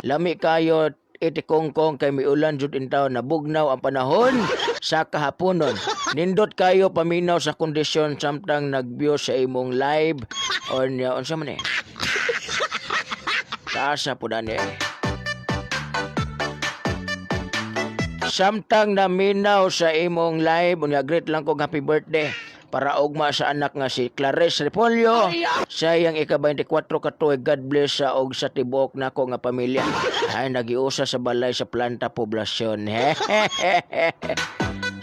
Lami kayo itikongkong kay miulan jud in town, nabugnaw ang panahon sa kahaponon. Nindot kayo paminaw sa kondisyon samtang nag-view sa imong live on unsa man eh. Taasa po dani. Samtang naminaw sa imong live, unya greet lang kog happy birthday para ugma sa anak nga si Clarice Repolyo sa iyang ika-24 ka tuig. God bless sa og sa tibuok nako nga pamilya. Ay, nagiusa sa balay sa Planta Poblasyon.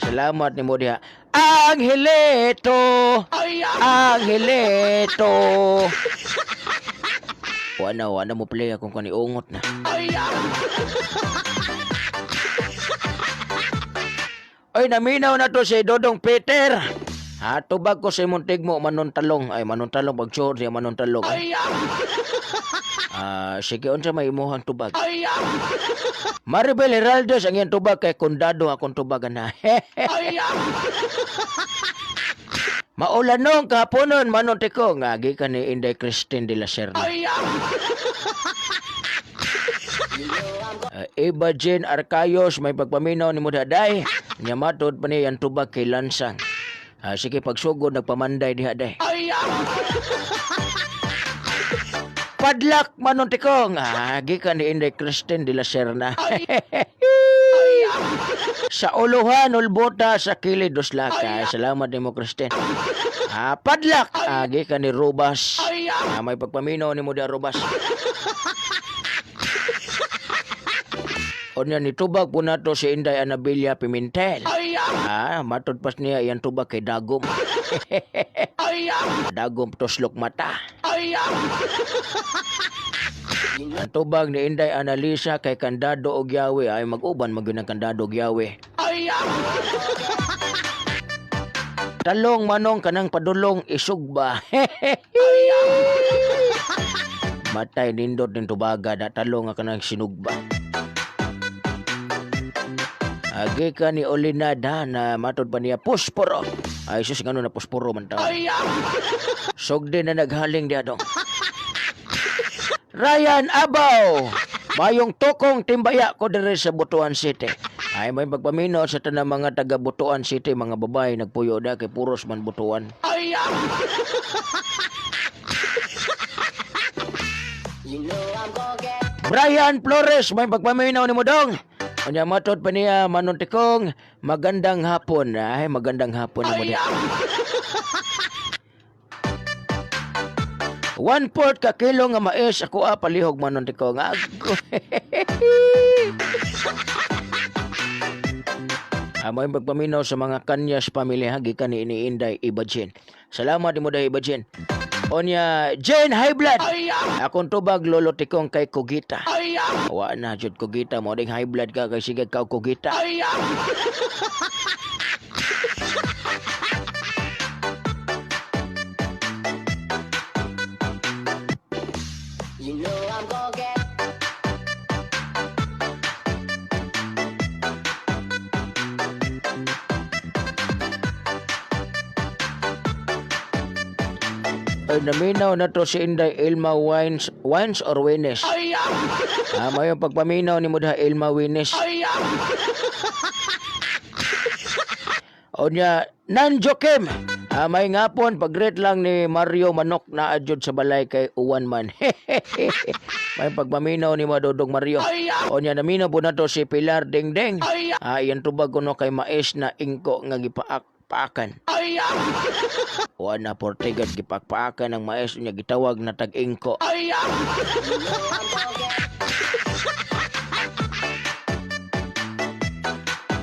Salamat nimo diha, Angelito. Angelito. Wala, wala mo play akong kaniungot na. Ay, naminaw na to si Dodong Peter. Ha, tubag ko sa imong tigmo, manuntalong. Ay, manuntalong, pag siya, manuntalong. Ah, sige, unsa may imuhang tubag? Maribel Heraldez, ang iyang tubag kay kundado akong tubagan na. Maulanong kahaponon, Manon Tikong. Agi ka ni Inday Christine de la Serna. Iba Jane Arcayos, may pagpaminaw ni Mudaday. Nya matod pa niya ang tubag kay Lansang. Ah, sige, pagsugod, nagpamanday diha day. Padlak Manon Tikong. Ah, gikan ni Inday Christine de la Serna. Sa uluhan, ulbota, sa kilid, duslaka. Salamat nimo, Christine. Ah, padlak. Ah, gikan ni Rubas. Ah, may pagpaminaw ni mo Rubas. Unya nitubag po nato si Inday Anabilia Pimentel. Ah, matod pas niya iyang tubag kay Dagom. Dagom tuslok mata. Ang tubag ni Inday Analisa kay Kandado og Yawe, ay mag-uban man gyud ang kandado og Yawe. Talong manong kanang padulong isugba. Matay nindot ning tubaga da talong nga kanang sinugba. Agi ka ni Olinada na matod pa niya pusporo. Ay sus, ngano na pusporo man taon. Sugdi na naghaling diha dong. Ryan Abaw. Mayong tukong timbaya ko diri sa Butuan City. Ay may pagpaminaw sa tanang mga taga Butuan City, mga babae nagpuyo da kay puros man Butuan. Brian Flores, may pagpaminaw ni Mudong. Unya matod pa niya, Manuntikong, magandang hapon. Ay, magandang hapon ni mo. 1/4 ka kilo nga mais ako ah, palihog, Manuntikong. Ago. Ah, may pagpaminaw sa mga kanyas pamilya gikan ni Iniinday Ibajin. Salamat mo dahil, Ibajin. Onya Jane High Blood. Akong tubag, Lolo Tikong, kay Kugita. Wa na jud Kugita mo ding high blood ka kay sige ka Kugita. Ay, naminaw na to si Inday Ilma Wines, Wines or Wines? Ah, mayo pagpaminaw ni mo diha, Ilma Wines. O niya, Nanjo Kim. Ah, may ngapon, pag-greet lang ni Mario Manok na adyod sa balay kay Uwan man. May pagpaminaw ni Madodong Mario. O niya, naminaw po na to si Pilar Dingding. Ah, iyan tubag kuno kay mais na ingko nga gipaak paakan. Uwan na portigad gipakpaakan ang mais niya gitawag na tag-ingko.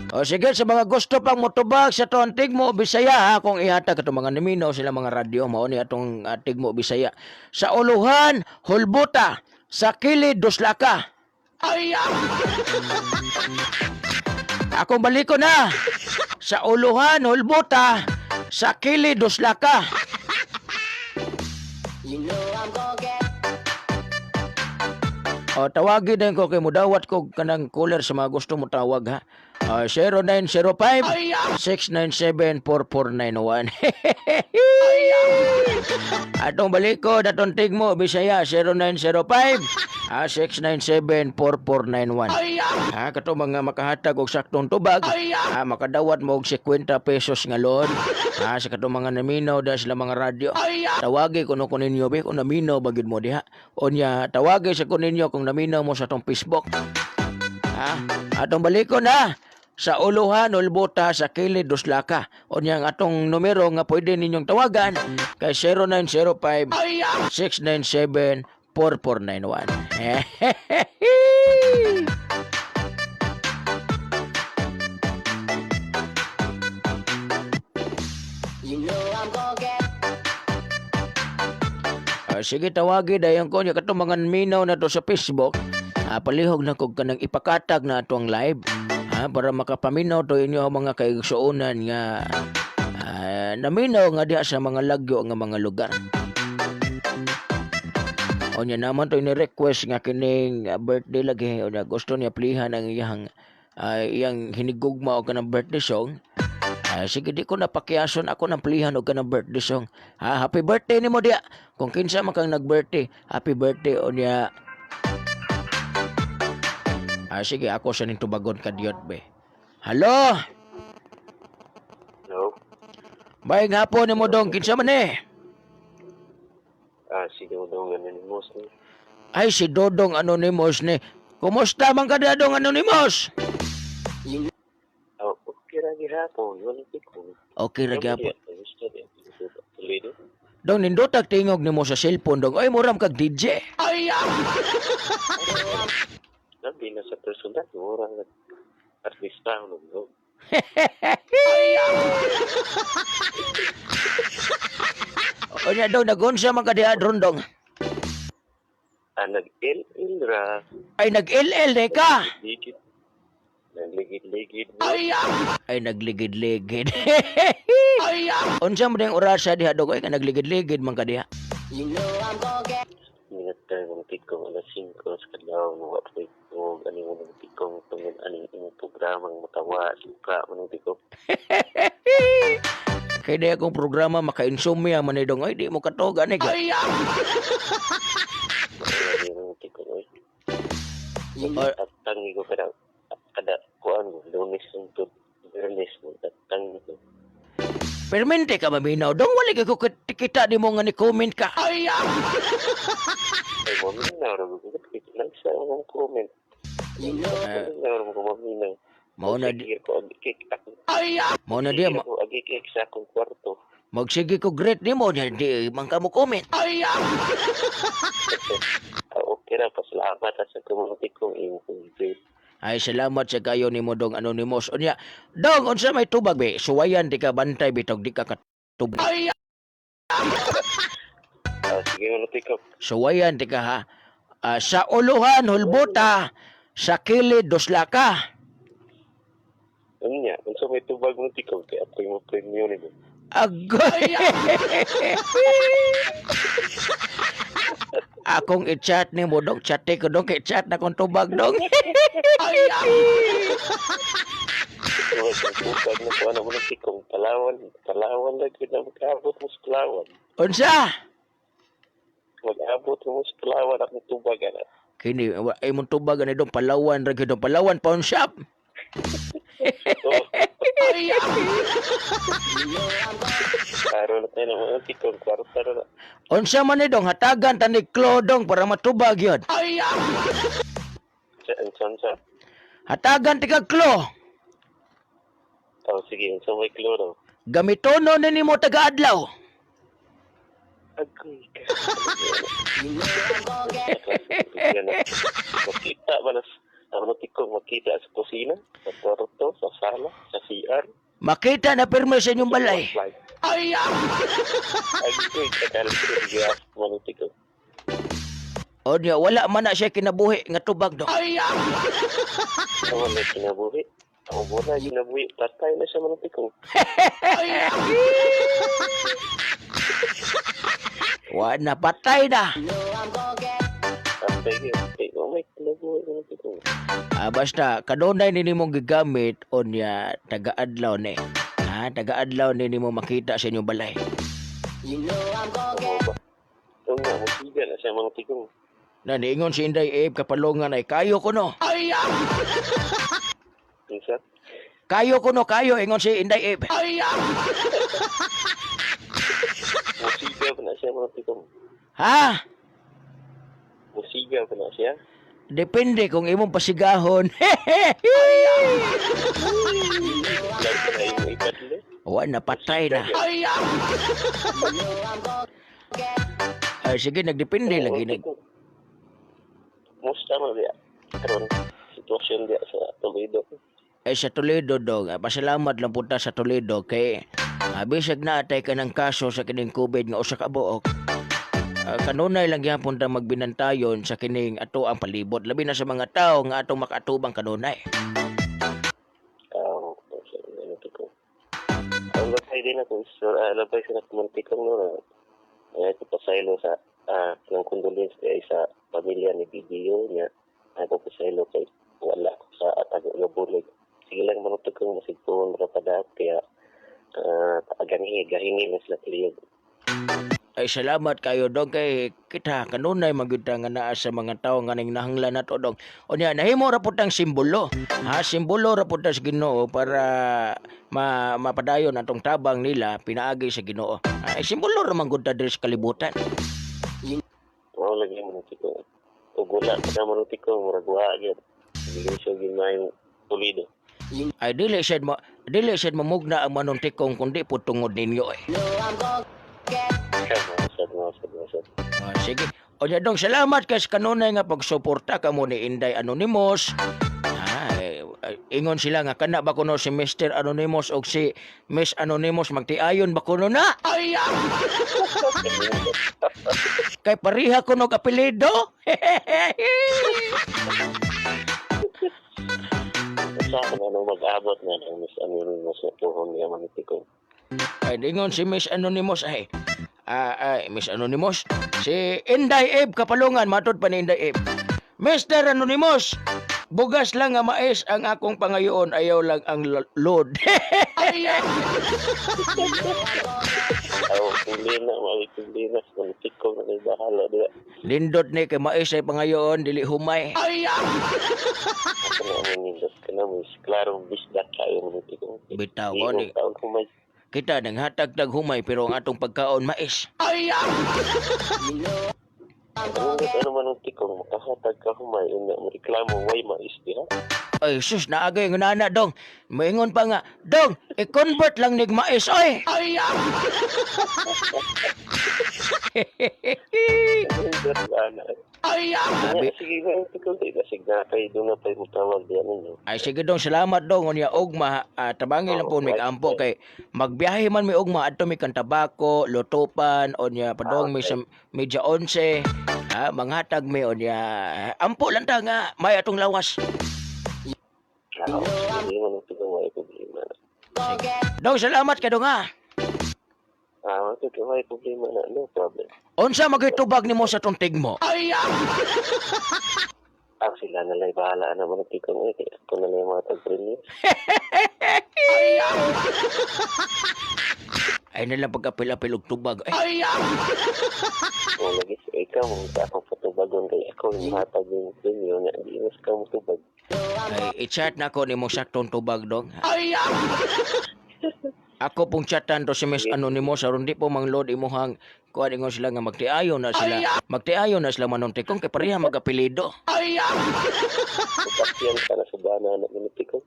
O sige, sa mga gusto pang motubag sa tuang Tigmo Bisaya ha, kung ihatag atong mga naminaw sila mga radyo mao ni atong Tigmo Bisaya. Sa Uluhan, Hulbuta, sa Kilid, Duslaka. Akong baliko na. Sa Uluhan, Hulbuta, sa Kilid, Duslaka. O, tawagin din ko kay mudawat ko kanang caller sa mga gusto mo tawag ha. 0905 697 4491. Atong baliko datong Tigmo Bisaya 0905 697 4491. Ha, kato mga makahatag og saktong tubag, ha, makadawat mo og 50 pesos nga load. Ha, sa katong mga naminaw da sila mga radyo. Tawagi kuno ko ninyo be kung naminaw ba gyud mo diha. Unya tawagi sa ko ninyo kung naminaw mo sa atong Facebook. Ha? Atong balikon ha. Sa Uluhan, Ulbota, sa Kilid, Duslaka. O ang atong numero nga pwede ninyong tawagan kay 0905 697 4491. Ah, sige, tawagi dayon ko niya katong mga minaw na to sa Facebook. Ah, palihog na kog kanang ipakatag na ato ang live. Ha, para makapaminaw to inyo ang mga kaigsuonan nga naminaw nga diha sa mga lagyo nga mga lugar. O niya naman to ni-request nga kining birthday lagi o niya gusto niya plihan ang iyang iyang hinigugma og kanang birthday song. Ah, sige, di ko napakiason ako ng plihan og kanang birthday song. Ha, happy birthday nimo diya. Kung kinsa man kang nag-birthday, happy birthday o niya. Ah, sige, ako sa ning tubagon kadiyot be. Halo. Hello? May hapon nimo dong, kinsa man eh? Ah, si Dodong Anonymous ni. Ay, si Dodong Anonymous ni. Kumusta man ka diha, Dong Anonymous? Oh, okay ra gihapon, wala ko. Okay ra gyapon. Gusto di. Tuloy do. Dong, nindotag tingog nimo sa cellphone dong. Ay, muram kag DJ. Labi na sa personal, mura nga artista no no. O niya dong, nagunsa man ka diha dron dong. Ah, nag-LL ra. Ay, nag-LL de ka. Ligid. Nagligid-ligid. Ay, nagligid-ligid. Unsa man ding orasa diha dong? Ay, ka nagligid-ligid man ka diha. Minat tayo ng tikong alas 5 sa kadlaw no wa pa ko ani mo ng tikong tungod aning imong programang matawa suka mo ng tikong. Kay di akong programa maka-insomnia man ni dong. Ay, di mo katoga ni ka. Wala di mo ng tikong oy. Or, At tangi ko kada kada kuan mo Lunes hangtod Biyernes mo at tangi ko. Permente ka maminaw dong. Wala ka ko kita di mo nga ni comment ka. Ay, maminaw ra ko. Nagsa akong comment. Maminaw ra ko maminaw. Mao na di, Sige ko agikik ako. mao na di Sige ko agikik sa akong kwarto. magsige ko great nimo di, di man ka mo comment. Ah, okay ra pasalamat sa community kong imong great. Ay, salamat sa kayo nimo dong Anonymous. Unya, dong unsa may tubag be? Suwayan di ka bantay bitog di ka katubag. Ah, sige mo ko. Suwayan di ka ha. Ah, sa Uluhan, Hulbuta, sa Kilid, Duslaka. Unya, unsa may tubag mo tiko kay apoy mo premyo nimo. Agoy. Akong i-chat ni mo dong, chat ko dong, kay chat na kong tubag dong. Tubag ang tubag na kuan mo ng tikong Palawan, Palawan lang gyud na makaabot mo sa Palawan. Unsa? Mag-abot mo sa Palawan akong tubag ana. Kini ay mong tubag ani dong Palawan ra gyud dong Palawan pawn shop. Oh. Klaro na tayo ng mga tikong kwarta na. Unsa man ni dong hatagan ta ni Klo dong para matubag yun. Sa unsa sa. Hatagan ti kag Klo. Oh, sige, unsa may kloro. Gamitono ni nimo taga-adlaw. Agoy ka. Makita ba na ang tikong makita sa kusina, sa kwarto, sa sala, sa CR. Makita na pirmi sa inyong balay. Ay! Agoy ka kalpin manutik ko. O niya, wala man na siya kinabuhi nga tubag dong. Ako na kinabuhi. Ako muna kinabuhi. Patay na siya manutik ko. Wa na patay na. Patay yun. Ay, oh my kinabuhi manutik ko. Ah, basta kanunay ni nimong gigamit o niya taga-adlaw ni. Ha, taga-adlaw ni nimo makita sa inyong balay. Ako ba? Ito nga, musiga na siya manutik ko. Na niingon si Inday Abe kapalungan ay kayo kuno. Minsan, Kayo kuno kayo ingon si Inday Abe. musiga pa na siya manutik ko. Ha? Musiga pa na siya. Depende kung imong pasigahon. Lagi na yung ipadlo. Wa na patay na. Ay sige nagdepende lagi nag Musta man diya? Karon sitwasyon diya sa Toledo. ay sa Toledo dong. Ah, pasalamat lang punta sa Toledo kay bisag na atay ka ng kaso sa kining COVID nga usa ka buok. Ah, kanunay lang gyapon ta magbinantayon sa kining ato ang palibot labi na sa mga tao nga atong makaatubang kanunay. Ah, ano to ko. Ang labay din ako, sir, labay sa nakmuntikong no, na ay ito pasaylo sa ng condolence kay sa pamilya ni BBO niya. Ay ko pasaylo kay wala ko sa atago nga bulig. Sige lang manutok kong masigpuon rapadat kaya ganhi gahini na sila kiliyog. Ay salamat kayo dong kay kita kanunay magyud ta nga naa sa mga tawo nga ning nahanglan nato dong. Unya nahimo ra pud tang simbolo. Ha, simbolo ra pud ta sa Ginoo para mapadayon atong tabang nila pinaagi sa Ginoo. Ay simbolo ra man gud ta diri sa kalibutan. Mao lagi manutok ko. Ug wala pa na manutok ko murag wa gyud. Hindi siya gimayong Toledo. Ay dili sad mamugna ang manuntikong kundi pud tungod ninyo eh. Sad, sad, sad. Ah, sige. Unya dong salamat kay sa kanunay nga pagsuporta kamo ni Inday Anonymous. Ah, eh, ingon sila nga kana ba kuno si Mr. Anonymous og si Miss Anonymous magtiayon ba kuno na? Kay pareha kuno og apelyido. Sa akin, ano, mag-abot na ang Miss Anonymous na tuhon niya manitiko. Ay ingon si Miss Anonymous ay ay Miss Anonymous si Inday Abe Kapalungan matod pa ni Inday Abe. Mr. Anonymous, bugas lang nga mais ang akong pangayoon ayaw lang ang load. Aw, problema, may problema. Manitiko na may bahala diya. Lindot ni kay mais ay pangayoon dili humay. Ako na ang nindot ka na, mas klarong bisdak kayo manitiko. Bitaw Di ni taon humay. kita nanghatag tag humay pero ang atong pagkaon mais. Ano ano manitiko, makahatag ka humay, una mo reklamo, way mais diha. Ay sus naagay nga nana dong. Moingon pa nga, dong, i-convert lang nig mais oy. Nindot ba na? Abi- Sige, manitiko, di ba signa kayo doon na tayo mutawag diya ninyo. Ay sige dong, salamat dong unya ugma, tabangi lang po Oo, mig ampo kay magbiyahe man mi ugma adto mi kan tabako, lutupan unya padong mi sa media 11. Ha, manghatag mi unya ampo lang ta nga may atong lawas. Oo, sige, manitiko, may problema na. Dong salamat kay dong ha. Ah, manitiko, may problema na, no problem. Unsa magitubag nimo sa tong tigmo? Ah, sila na lang bahala na manitiko eh. Kaya ako na lang yung mga tag-premyo. Ay nalang pagkapil-apil og tubag. Ay, Oh, lagi. Ikaw Ikaw mo sa akong patubagon kay ako yung muhatag yung premyo nga di mas ka motubag. Ay, i-chat na ko nimo saktong tubag dong. Ako pong chatan to si Miss Anonymous aron di po mangload imuhang kuan ingon sila nga magtiayo na sila. Magtiayo na sila manuntikong kay pareha magapelido. Kapyan ka na sa bana na minuti ko.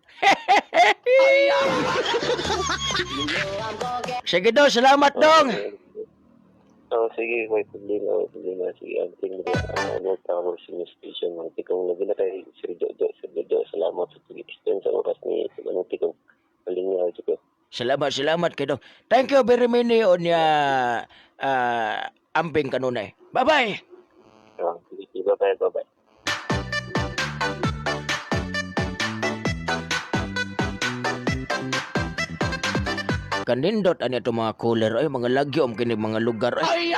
Sige daw, salamat dong. Oh, sige, may problema, may problema. Sige, ang ting mo, ano, tawag sa news station, mga tikong labi na kay Sir Jojo, Sir Jojo, salamat sa pag-extend sa oras ni manong tikong malingaw, ko. Salamat, salamat kay dong. Thank you very many unya amping kanunay. Bye-bye. Ah, sige, bye-bye, bye-bye. Kanindot ani ato mga cooler ay mga lagyom kini mga lugar ay.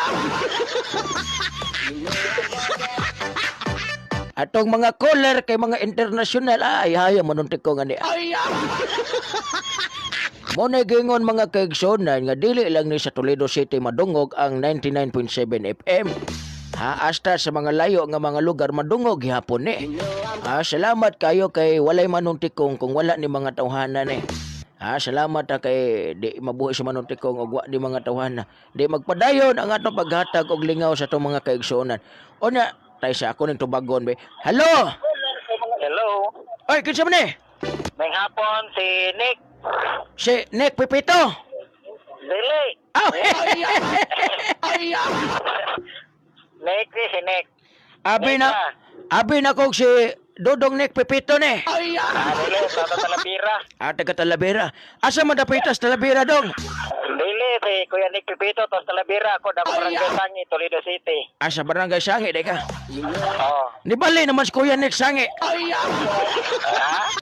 Atong mga caller kay mga international ay haya manuntik ko nga ni. Mo na gingon mga kaigsonan nga dili lang ni sa Toledo City madungog ang 99.7 FM. Ha, hasta sa mga layo nga mga lugar madungog gihapon ni. Ha, salamat kayo kay walay manuntikong kung wala ni mga tawhana ni. Ha, salamat ha kay di mabuhi sa manuntikong og wa ni mga tawhana. Di magpadayon ang atong paghatag og lingaw sa atong mga kaigsuonan. Unya, tay sa ako ning tubagon be. Hello. Hello. Oy, kinsa man ni? May hapon si Nick. Si Nick Pipito. Dili. Aw! Nick ni si Nick. Abi na abi na kog si Dodong Nick Pipito ni. Ah, dili sa Talabira. Ah, taga Talavera. Asa man dapitas Talavera dong? Dili si Kuya Nick Pipito tos Talabira ako da Barangay Sangi, Toledo City. Asa barangay Sangi day ka. Oh. Nibali naman si Kuya Nick Sangi. Ha?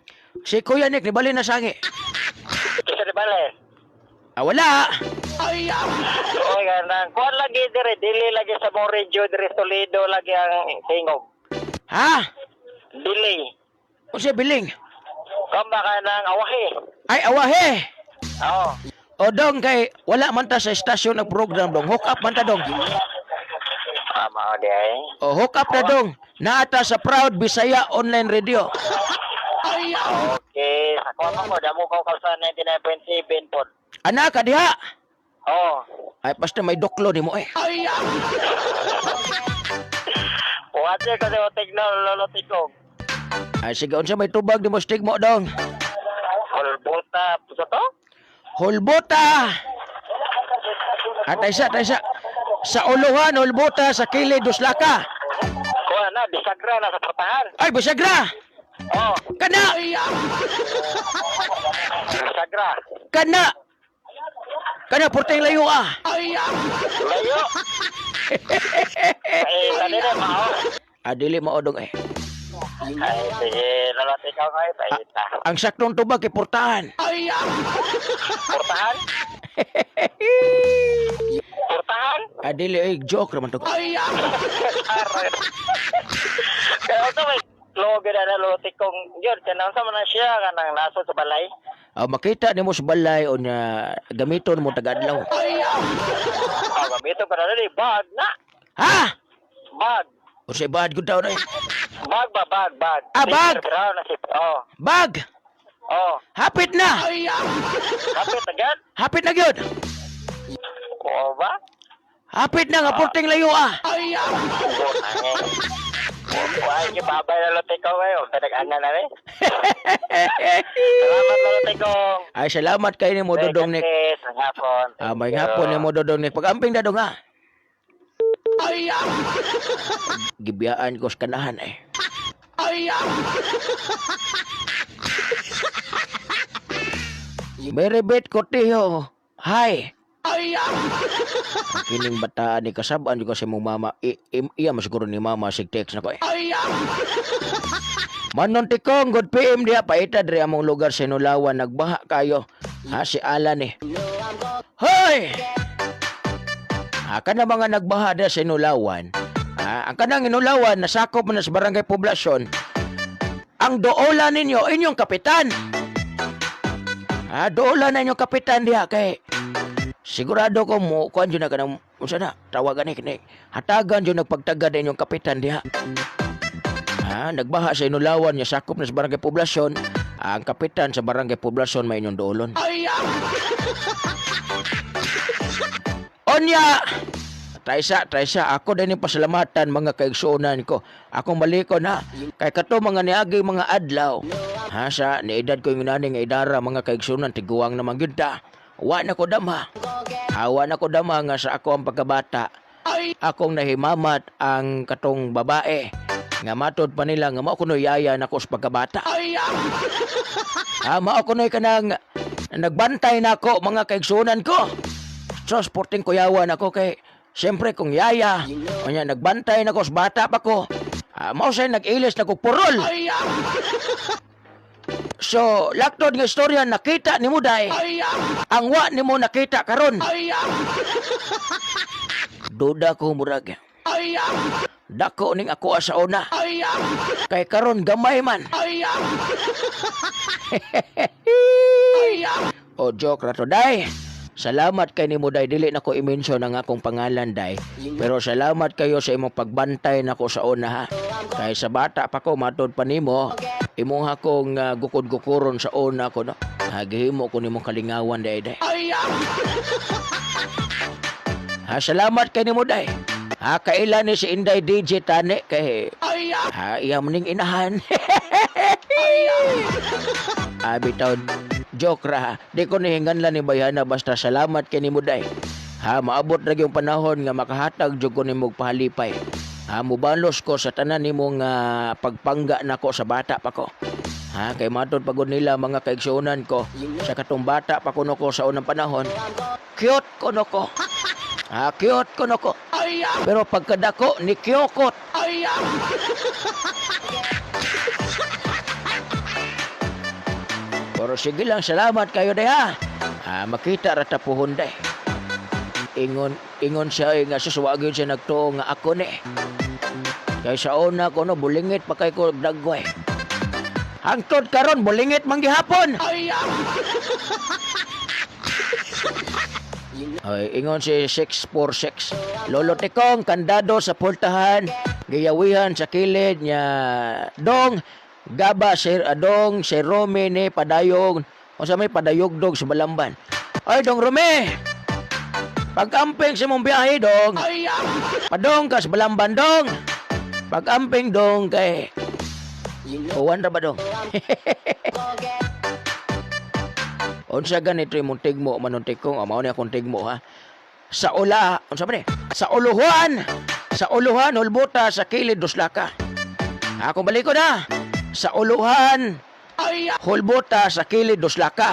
Si Kuya Nick nibali na Sangi. Kisa di bale. Ah, wala. Oy, ganang kuan lagi dire dili lagi sa mong radio dire Toledo lagi ang tingog. Ha? Dili. Unsa biling? Kamba ka ng awahi. Ay awahe. Oo. O dong kay wala man ta sa estasyon ng program dong. Hook up man ta dong. Ah, mao di ay. O hook up na dong. Naata sa Proud Bisaya Online Radio. Okay, sa kuan mo damo ko sa 99.7 po. Ana ka diha. Oh. Ay basta may doklo nimo eh. Kuwate ko sa tigno lolo tikog. Ay sige unsa may tubag nimo stigmo dong. Kulbuta sa to? Hulbota. At ay sa sa uluhan hulbota sa kilid duslaka. Kuha na, bisagra na sa portahan. Ay bisagra. Oh, Kana bisagra. kana. Kana porteng layo ah. Layo. Ay, tadi na mao. Ah, dili mao dong eh. Ay, sige, lolo tikaw ngayon, paita. Ang saktong tubag kay portahan. Portahan? Portahan? Ah, dili eh joke raman to. Kaya ito may logo na na lolo tikong. Yun, kanang sa man siya, kanang naso sa balay. Ah, makita nimo sa balay o nya gamiton mo tagadlaw. Oh, gamito ka na dali, bag na. Ha? Bag. Unsay bad gud taon eh. Bag ba, bag, bag. Ah, bag. Brown na si, oh, Bag. oh. Hapit na. Kapit agad? Hapit na gyud. Oo ba? Hapit na nga porteng layo ah. Ay, babay na lote ko ngayon. Pinag-ana na rin. Salamat na lote ko. Ay salamat kay nimo Dodong Nick. Ang hapon. Ah, may hapon nimo Dodong Nick. Pag-amping na dong ah. Gibiyaan ko sa kanahan eh. Meribet Cortijo. Hi. Ang kining bataan ni kasabaan ko sa imong mama. Iya masiguro ni mama sig text na ko eh. Manon tikong, good PM diha paita diri among lugar sa Inulawan nagbaha kayo. Ha si Alan eh. Hoy! Ha kana mga nagbaha diha sa Inulawan. Ha, ang kanang Inulawan nasakop man na sa barangay poblasyon. Ang doola ninyo inyong kapitan. Ha, doola na inyong kapitan diha kay Sigurado ko mo kuan jud na kanang unsa na tawagan ni kini. Hatagan jud nagpagtagad inyong kapitan diha. Ha, nagbaha sa Inulawan nga sakop na sa Barangay Poblasyon. Ang kapitan sa Barangay Poblasyon may inyong duolon. Onya! Taysa, taysa, ako din yung pasalamatan mga kaigsuonan ko. Akong baliko na. Kay kato mga niagi mga adlaw. Ha, sa niedad ko yung nani nga idara mga kaigsuonan, tiguang naman gyud ta. Wa na ko dama. Awa na ko dama nga sa ako ang pagkabata. Akong nahimamat ang katong babae. Nga matod pa nila nga mao kuno yaya nako sa pagkabata. Ha, mao kuno'y kanang nagbantay na ako mga kaigsuonan ko. So, sporting kuyawan ako kay siyempre kung yaya, kanya nagbantay na ko sa bata pa ko. Ah, mao say nag-ilis na kog purol. So, laktod nga istorya nakita ni mo day. Ang wa nimo nakita karon. Duda ko murag. Dako ning ako sa una. Kay karon gamay man. O joke ra to day. Salamat kay nimo day, dili nako i-mention ang akong pangalan day. Pero salamat kayo sa imong pagbantay nako sa una ha. Kay sa bata pa ko matod pa nimo, imong akong gukod-gukuron sa una ko no. Ha, gihimo ko nimong kalingawan day day. Ha, salamat kay nimo day. Ha, kailan ni si Inday DJ Tani kay ha, iya maning inahan. Ah, bitaw, joke ra ha. Di ko nihinganlan ni Bayana basta salamat kay nimo day. Ha, maabot ra yung panahon nga makahatag jud ko nimo og pahalipay. Ha, mubalos ko sa tanan nimo nga pagpangga nako sa bata pa ko. Ha, kay matod pagod nila mga kaigsuonan ko sa katong bata pa kuno ko sa unang panahon. Cute kuno ko. Ha, cute kuno ko. Pero pagkadako ni Kyokot. Pero sige lang, salamat kayo day ha. Ha, makita ra ta puhon day. Ingon ingon siya eh, nga susuwagin siya nagtuo nga ako ni. Kay sa una ko no bulingit pa kay ko dagway. Hangtod karon bulingit man gihapon. Ay, ingon si 646. Lolo Tikong, kandado sa pultahan, giyawihan sa kilid niya dong gaba sir adong si Romy ni padayog o sa may padayogdog sa Balamban. Ay dong Romy. Pag-amping sa mong biyahe dong. Padong ka sa Balamban dong. Pag-amping dong kay Uwan ra ba dong? Unsa ganito imong tigmo manong tikong, o mao ni akong tigmo ha. Sa ula, unsa man ni? Sa uluhan. Sa uluhan hulbuta sa kilid duslaka. Ako balik ko na. Sa uluhan hulbuta sa kilid duslaka.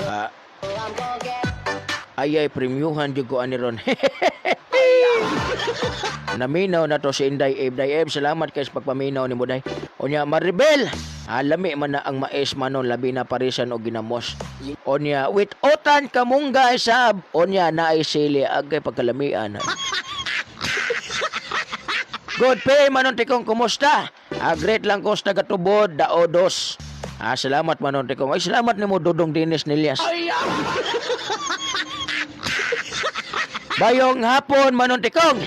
Ah, ayay premiuhan jud ko ani ron. Naminaw na to si Inday Eb. Day Eb, salamat kay sa pagpaminaw ni Day. Unya Maribel, alami man na ang mais manon labi na parisan og ginamos. Unya with otan kamunggay sab. Unya naay sili agay pagkalamian. Good pay manon tikong kumusta? Ah, great lang ko sa tagatubod daodos. Ah, salamat manon tikong. Ay, salamat nimo Dudong Dinis Nilias. Bayong hapon manon tikong.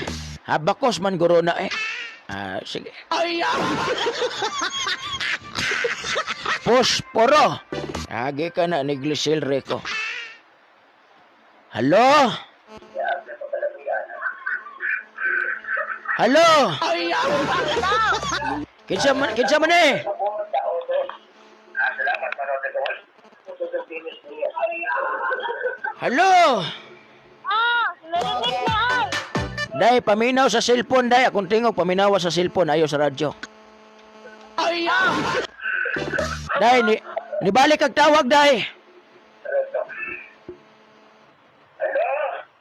Habakos man guro na eh. Ah, sige. Posporo. Agi ka na ni Glisel Rico. Halo? Halo? Kinsa man eh? Halo? Ah, narinig na ay. Day, paminaw sa cellphone, day. Akong tingog, paminawa sa cellphone, ayo sa radyo. Day, ni, nibalik kag tawag, day.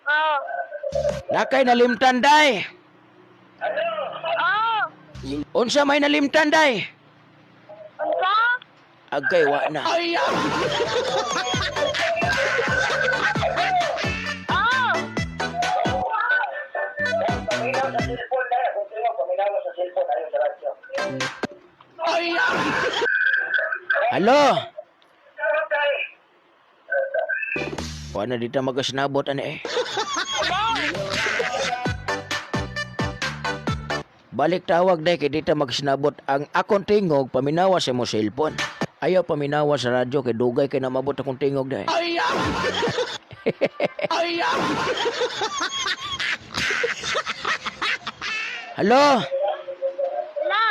Oh. Nakay nalimtan, day. Oh. Unsa may nalimtan, day? Unsa? Agkay, wa na. Oh. Halo? Wala na dito magasinabot ani eh. Balik tawag dahil kay dito magsinabot ang akong tingog paminawa sa imong cellphone. Ayaw paminawa sa radyo kay dugay kay namabot akong tingog dahil. Halo? Hello?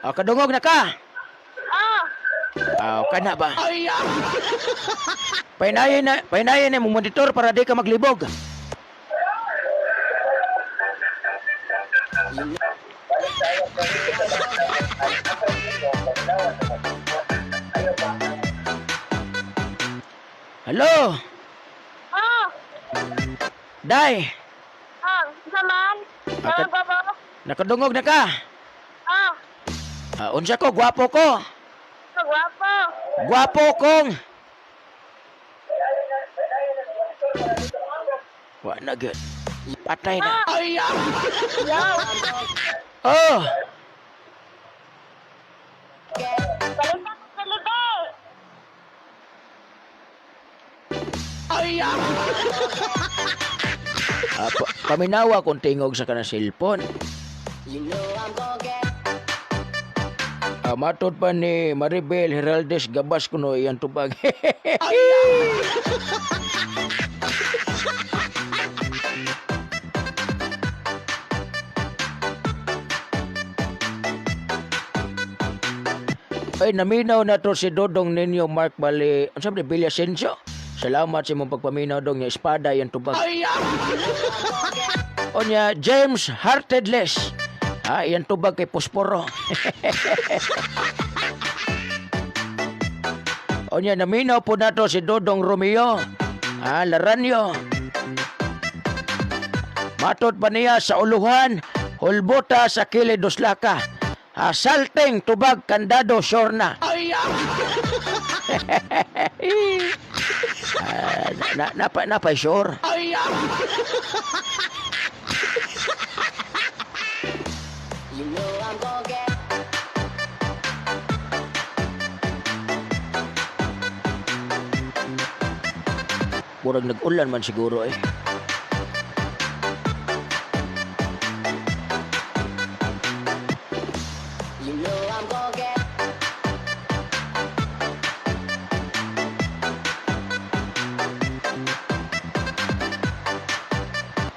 Ah, kadungog na ka? Oh, Ah, kana ba? Painayin na mong monitor para di ka maglibog. Hello? oh, Day, oh, isa man? Ah, baba? nakadungog na ka? Oh, Ah, unsa ko, gwapo ko. kagwapo. Gwapo kong. Wa na gyud. Patay na. Oh, Salita ko salita. ah, paminawa kung tingog sa kanang cellphone. Ah, matod pa ni Maribel Heraldez Gabas kuno iyang tubag. Ay, naminaw na to si Dodong ninyo, Mark Bali. Ano sabi ni Villasencio? Salamat sa imong pagpaminaw dong niya. Espada yan tubag. Onya, James Heartedless. Ha, iyan tubag kay Posporo. Onya, naminaw po na to si Dodong Romeo. Ha, Laranyo. Matod pa niya sa uluhan, hulbota sa kilid Duslaka. Ha, salting tubag kandado shorna. Ah, na, na, na, napay sure. Murag nag-ulan man siguro eh.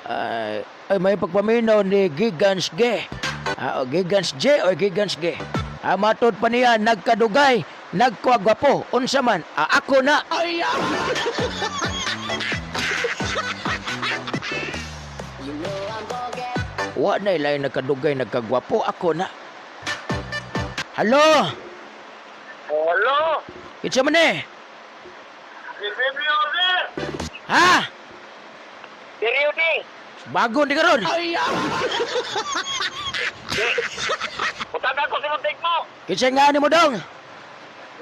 Ay, ay may pagpaminaw ni Gigans G. Ah, o Gigans J o Gigans G. Ah, matod pa niya, nagkadugay, nagkwagwapo, unsa man, ah, ako na. Wa na ilay nagkadugay, nagkagwapo, ako na. Halo? Hello? Kinsa man eh? Si Biblia, sir! Ha? Seryo ni! Bago ni karon. Utagan ko si Muntik mo! Kinsa nga ni mo dong?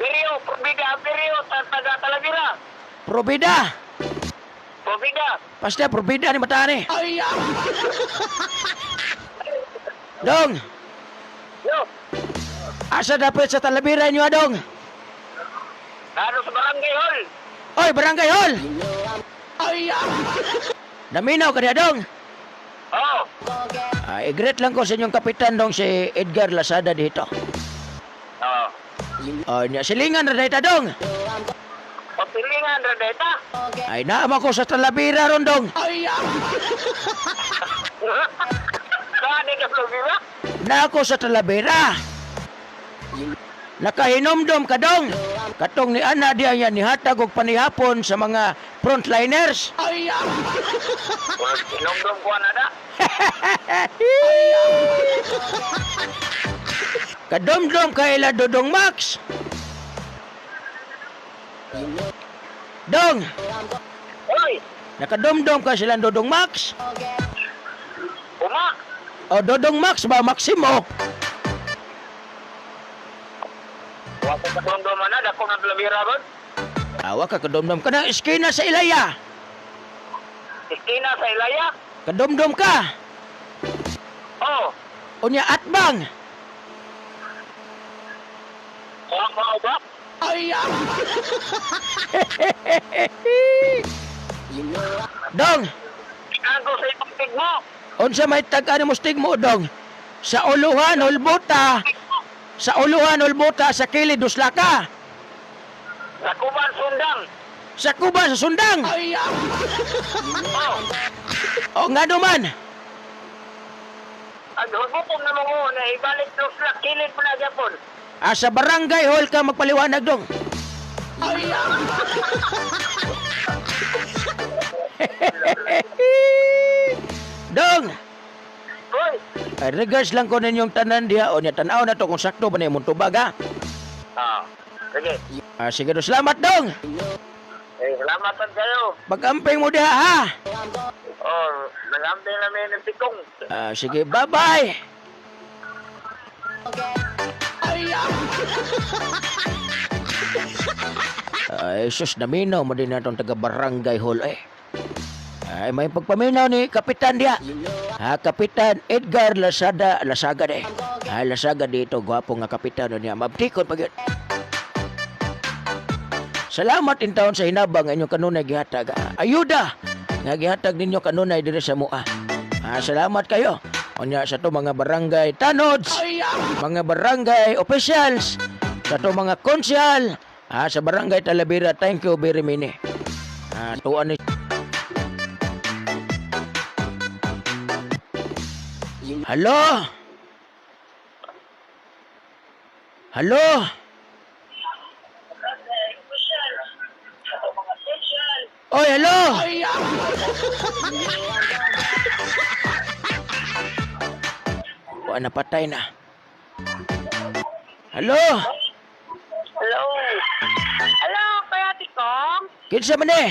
Birio, Probida, Birio, taga Talavira! Probida. Probida! Basta probida ni mata ni. Dong, Yo! asa dapat sa Talavera inyo adong? Nano sa barangay hall! Oy, barangay hall. Naminaw ka niya dong. Oh! Ah, i-greet lang ko sa inyong kapitan dong si Edgar Lasada dito. Oh. Oh, niya silingan ra dayta dong. Papilingan, Radeta! Ay naama ko sa Talavera ron dong. Saan ka Talavera? Na ako sa Talavera. Nakahinomdom ka dong. Katong ni Ana diya yan nihatag og panihapon sa mga frontliners. Inomdom ko na da. Kadomdom kay ila Dodong Max. Dong, Hoy! nakadomdom ka silang Dodong Max? Uma! O Dodong Max ba Maximo? Wa ko kadomdom na, dako ng Talavera ron. Awa ka kadomdom ka ng eskina sa Ilaya. Iskina sa Ilaya. Kadomdom ka. Oh! Unya atbang. Mao ba? Dong, Ako sa imong tigmo. unsa may tag-an mo stigmo dong? Sa uluhan hulbuta. Sa uluhan hulbuta sa kilid duslaka. Sa Kuban Sundang. Sa Cuba sa Sundang. Oh. O nga man. Ang hubukong na mo na ibalik sa kilid mo na Japon. Ah, sa barangay hall ka magpaliwanag dong. Dong, Hoy, ay, regards lang ko ninyong tanan diha o niya tanaw na to kung sakto ba na imong tubag ha. Ah, sige. Ah, sige do, salamat dong. Eh, salamat po kayo. Pag-amping mo diha ha. Oh, nagamping namin ng tikong. Ah, sige, bye-bye. Ay, sus, naminaw mo din na itong taga-barangay hall eh. Ay, may pagpaminaw ni Kapitan diha. Ha, Kapitan Edgar Lasada, Lasaga eh. Ha, Lasaga dito, gwapo nga kapitan niya. Mabtikon pag yun. Salamat in taon sa hinabang inyong kanunay gihatag. Ah, ayuda nga gihatag ninyo kanunay diri sa mua. Ah, salamat kayo. Unya sa to mga barangay tanods, mga barangay officials, sa to mga konsyal, ah, sa barangay Talavera, thank you very many. Ah, tuan ni. Halo? Halo? Oy, hello! Wala, napatay na. Hello? Hello. Hello, Kuya Tikong. Kinsa man eh?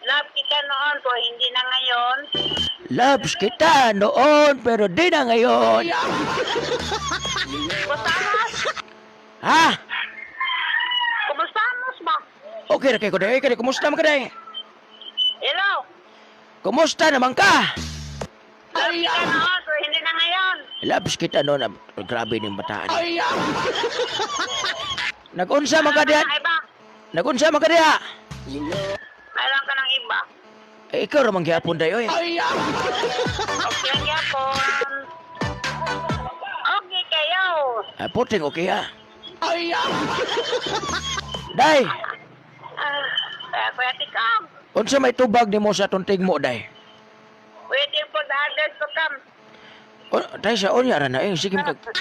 Love kita noon po, hindi na ngayon. Loves kita noon pero di na ngayon. Kumusta Ha? Kumusta mo ba? Okay ra kay ko day, kay kumusta man ka day? Hello. Kumusta naman ka? Love kita noon pero hindi na ngayon. Loves kita noon. Ah, grabe ning bataan. Nagunsa man ka diha? Ng iba. Nagunsa man ka diha? Mayroon ka ng iba. Eh, ikaw ra man gihapon day oy. Okay lang yapon. Okay kayo. Ah, puting okay ha. Day, Ah, Kuya Tikong, unsa may tubag nimo sa atong tigmo day? waiting for the others to come. O, day sa unya ra na eh sige kag Kuya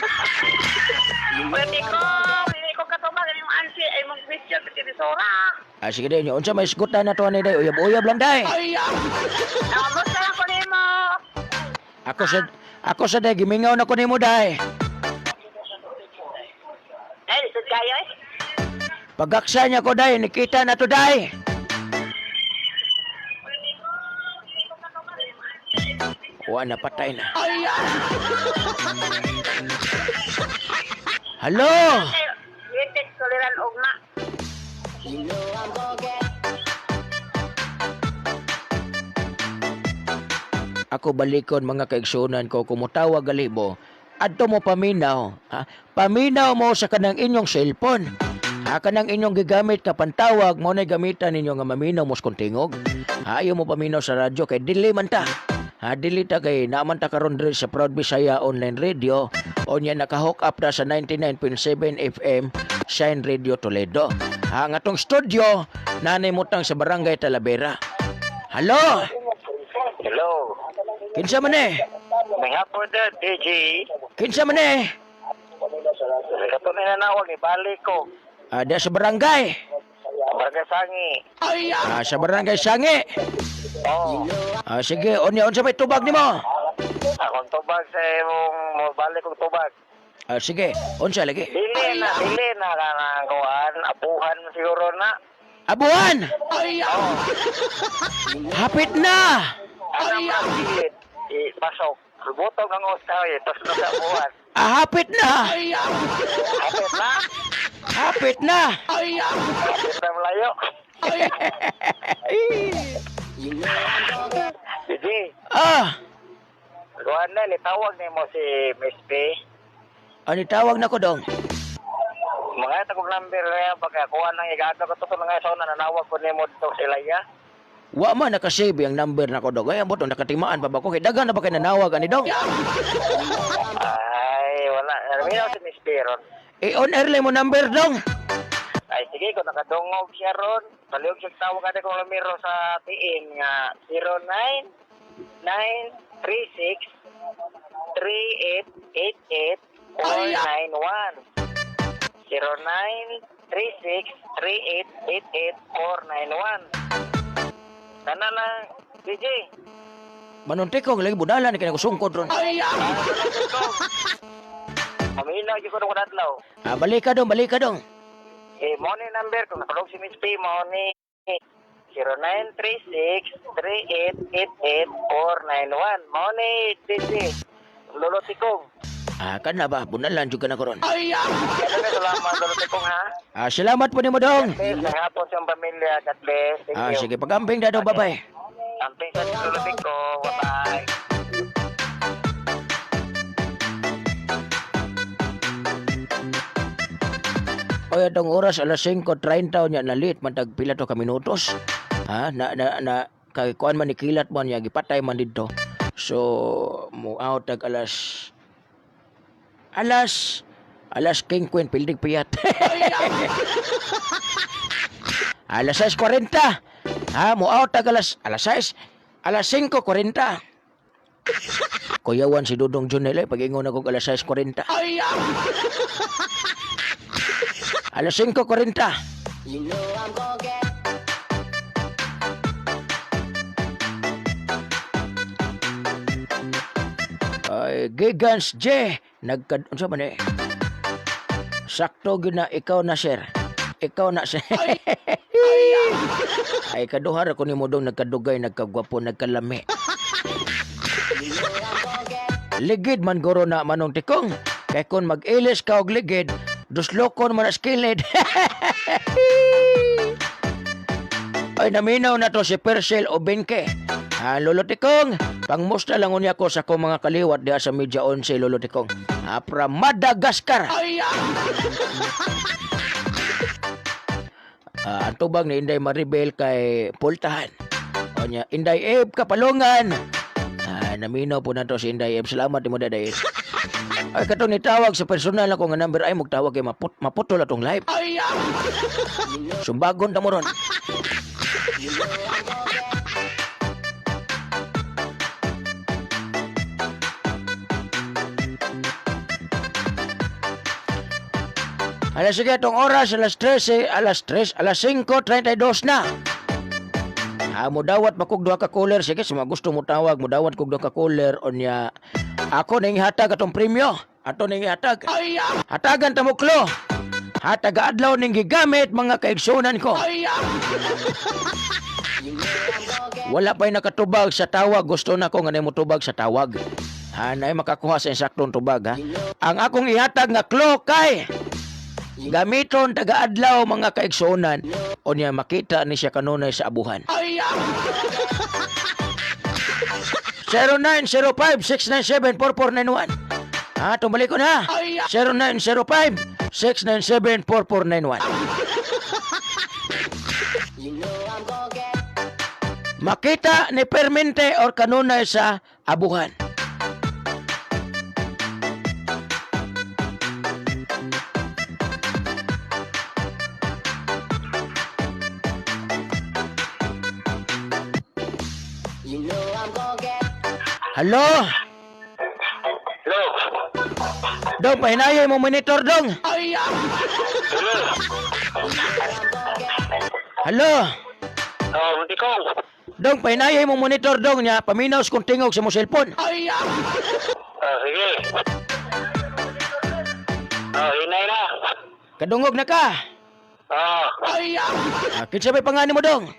Tikong, hindi ko katubag yung ansi ay mong question sa Tinisora. Ah, sige day, unsa may isgutan na to ani day? Uyab-uyab lang day. Nakamusta lang ko nimo. Ako sa day gimingaw na ko nimo day. Ay, lisod kayo eh. Pagaksa niya ko day, nikita na to day. Wa na patay na. Halo. Ay, Litik suliran ugma. Ako balikon mga kaigsunan ko kumutawag galibo. Adto mo paminaw, ha? Paminaw mo sa kanang inyong cellphone. Ha, kanang inyong gigamit ka pantawag mo na gamitan ninyo nga maminaw mo sa tingog. Ha, ayaw mo paminaw sa radyo kay dili man ta. Ha, dili ta kay naaman ta karon diri sa Proud Bisaya Online Radio o niya naka-hook up na sa 99.7 FM Shine Radio Toledo. Ha, ang atong studio nanay mutang sa Barangay Talavera. Halo, Hello. kinsa man eh? Nangapon na, DJ. Kinsa man eh? Kato na nanawag ni balik ko. Ah, diya sa barangay. Barangay Sangi. Ah, sa barangay Sangi. Oh. Ah, sige, unya unsa may tubag nimo? Akong tubag sa imong mo balik kong tubag. Ah, sige, unsa lagi? Dili na ka nga kuan, abuhan siguro na. Abuhan. Hapit na. Ano ba gilid? Ipasok. Butong ang ostay, tapos na sa abuhan. Ah, hapit na. Hapit na. Hapit na. Hapit na malayo. Sige, Ah, Kuan na, nitawag nimo si Miss P. Ani tawag na ko dong. Mga tagog number na baka kuan lang igato ko to nga sa una nanawag ko nimo dito si Laya. Wa man nakasave ang number na ko dong. Ay, ambot nakatimaan pa ba ko? Kay daghan na ba kay nanawag ani dong? Ay, wala. Minaw si Miss P ron. I-on air lang mo number dong. Ay, sige, kung nakadungog siya ron, palihog siya tawag ka kung lumiro sa tiin nga 09 936 3888 491. 0936 3888 491. Kana lang, DJ. Manuntikong lagi budalan ni kay sungkod ron. Paminaw jud ko nung adlaw. Ah, balik ka dong, balik ka dong. Eh, mo ni number kung nakalog si Miss P, mo ni 0936-3888-491. Mo ni DJ. Lolo Tikong. Ah, kana ba bunalan jud ka na ko ron. Ano na salamat, Lolo Tikong, ha? Ah, salamat po nimo dong. Bless, ang hapon sa iyong pamilya. God bless. Thank Ah, you. sige, pag-amping na daw, bye-bye. Amping sa Lolo Tikong. Bye-bye. Oy, atong oras alas 5:30 nya na late man tag pila to ka minutos. Ha, na na na kay kuan man ni kilat man niya gipatay man didto. So, mo out tag alas alas alas King Queen pildig piyat. Alas 6:40. Ha, mo out tag alas alas 6 alas 5:40. Kuyawan si Dudong Junel eh, pag-ingon ako alas 6:40. Alas 5:40. Ay, Gigans J. Nagka... Unsa man eh? Sakto gyud na ikaw na, sir. Ikaw na, sir. Ay, kaduha ra ko nimo dong nagkadugay, nagkagwapo, nagkalami. Ligid man guro na manong tikong. Kay kung mag-ilis ka og ligid, duslokon man as kilid. Ay, naminaw na to si Percel Obenke. Ah, Lolo Tikong, pangmusta lang unya ko sa akong mga kaliwat diha sa Media 11, Lolo Tikong. Ah, from Madagascar. Ah, ang tubag ni Inday Maribel kay Pultahan. O niya, Inday Eb, kapalungan. Ah, naminaw po na to si Inday Eb. Salamat mo daday. Ay, katong nitawag sa personal ako nga number ay magtawag kay maputol atong live. Sumbagon ta mo ron. Alas sige, itong oras, alas 13, alas 3, alas 5:32 na. Ha, mudawat ba kog duha ka cooler? Sige, sa mga gusto mo tawag, mudawat kog duha ka cooler. Onya, ako ning hatag atong premyo. Ato ning hatag. Hatagan ta mo klo. Hatag adlaw ning gigamit mga kaigsunan ko. Wala pa'y nakatubag sa tawag. Gusto na ko nga mo tubag sa tawag. Ha, naay makakuha sa insaktong tubag, ha. Ang akong ihatag nga klo kay gamiton taga-adlaw mga kaigsuonan o niya makita ni siya kanunay sa abuhan. 0905-697-4491. Ha, tumalik ko na. 0905-697-4491. Makita ni Permente or kanunay sa abuhan. Hello? Hello. Dong, pahinayay mo monitor, dong. Hello? Oh, Muntikong. Dong, pahinayay mo monitor, dong niya. Paminaw sa kong tingog sa mo cellphone. Oh, sige. Oh, hinay na. Kadungog na ka. Oh. Ah, kinsa may pangani mo, dong?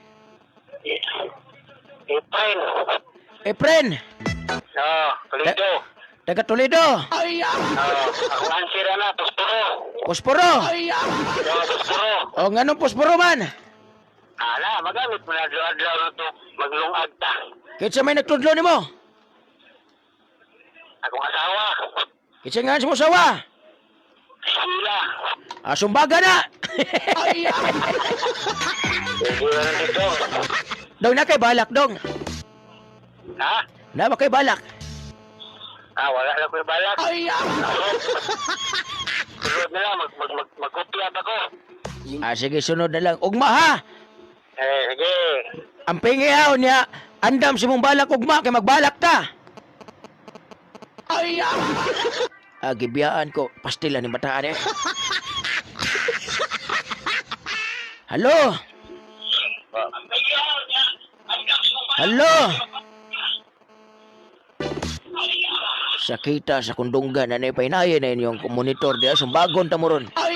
Ipren. Efren, Oh, Toledo. taga Toledo. Oh, ako answer na, Posporo. Posporo. Oh, Posporo. O, nganong posporo man? Ala, magamit mo na adlaw-adlaw na to. Maglungag ta. Kinsa may nagtudlo nimo? Akong asawa. Kinsa nga sa asawa? Sheila. Ah, sumbaga na. Thank you, Lolo Tikong. Dong na kay balak dong. Ha? Na ba kay balak? Ah, wala na ko'y balak. Sunod na lang, magkopya pa ko. Ah, sige, sunod na lang. Ugma ha. Eh, sige. Ang pingihaw niya, andam si mong balak ugma kay magbalak ta. Ah, gibiyaan ko. Pastila ni bataan eh. Halo? Halo? Sakita sa kundunggan na painayin na inyong monitor diya. Sumbagon ta mo ron. Oh,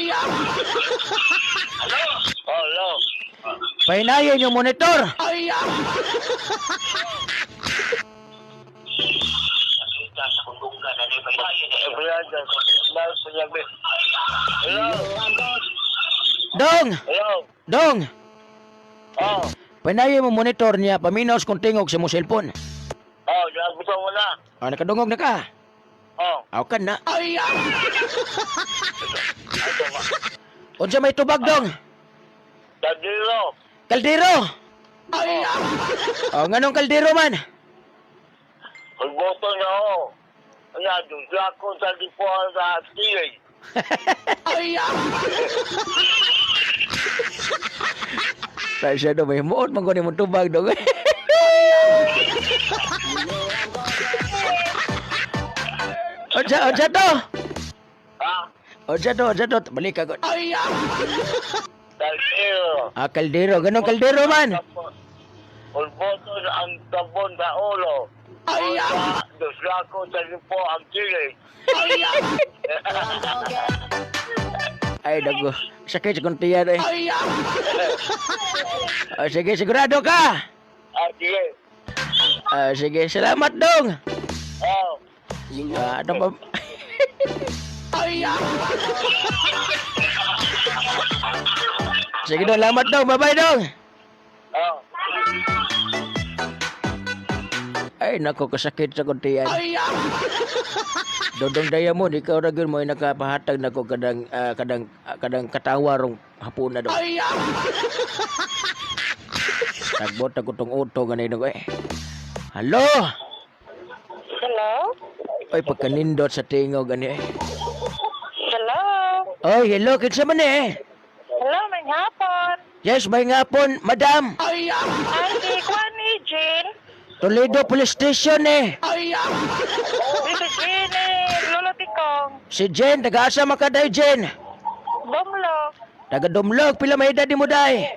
hello. Painayin yung monitor. Hello. Dong! Hello. Dong! Oh. Panayin mo monitor niya, paminaw sa kong tingog sa mong cellphone. Oh, gusto mo na. Ah, nakadungog na ka. Oh. Aw ka na. Unsa may tubag dong? Kaldero. Kaldero. Oh, nganong kaldero man? Pagboto na ako. Ano, dusla ko sa lipuan sa silid. Tayo siya do may muot man ko ni mong tubag dong. Unsa unsa to? Ha? Unsa to? Unsa to? Balik ka. Kaldero. Ah, kaldero. Ganong kaldero man. Pagboto ang sabon sa ulo. Ay! Dusla ko sa lipuan ang silid. Ay, dago. Sakit sa kuntiyan eh. Oh, sige, sigurado ka. Ah, sige. Ah, sige, salamat dong. Oh. Ah, ano pa? Sige dong, salamat dong. Bye-bye dong. Oh. Ay, nako, kasakit sa kuntiyan. Dodong Diamond, ikaw ra gyud mo ay nakapahatag nako kadang kadang katawa rong hapuna dong. Tagbot ako tong uto ganito ko eh. Halo? Hello? Oy, pagkanindot sa tingog gani eh. Hello? Oy, hello, kinsa man eh? Hello, may hapon. Yes, may ngapon, madam. Ay, si Kwan ni Jean. Toledo Police Station eh. Di si Jean eh, Lolo Tikong. Si Jen, taga-asa makaday, Jen. Bumlo. Taga Dumlog, pila may edad ni mo day?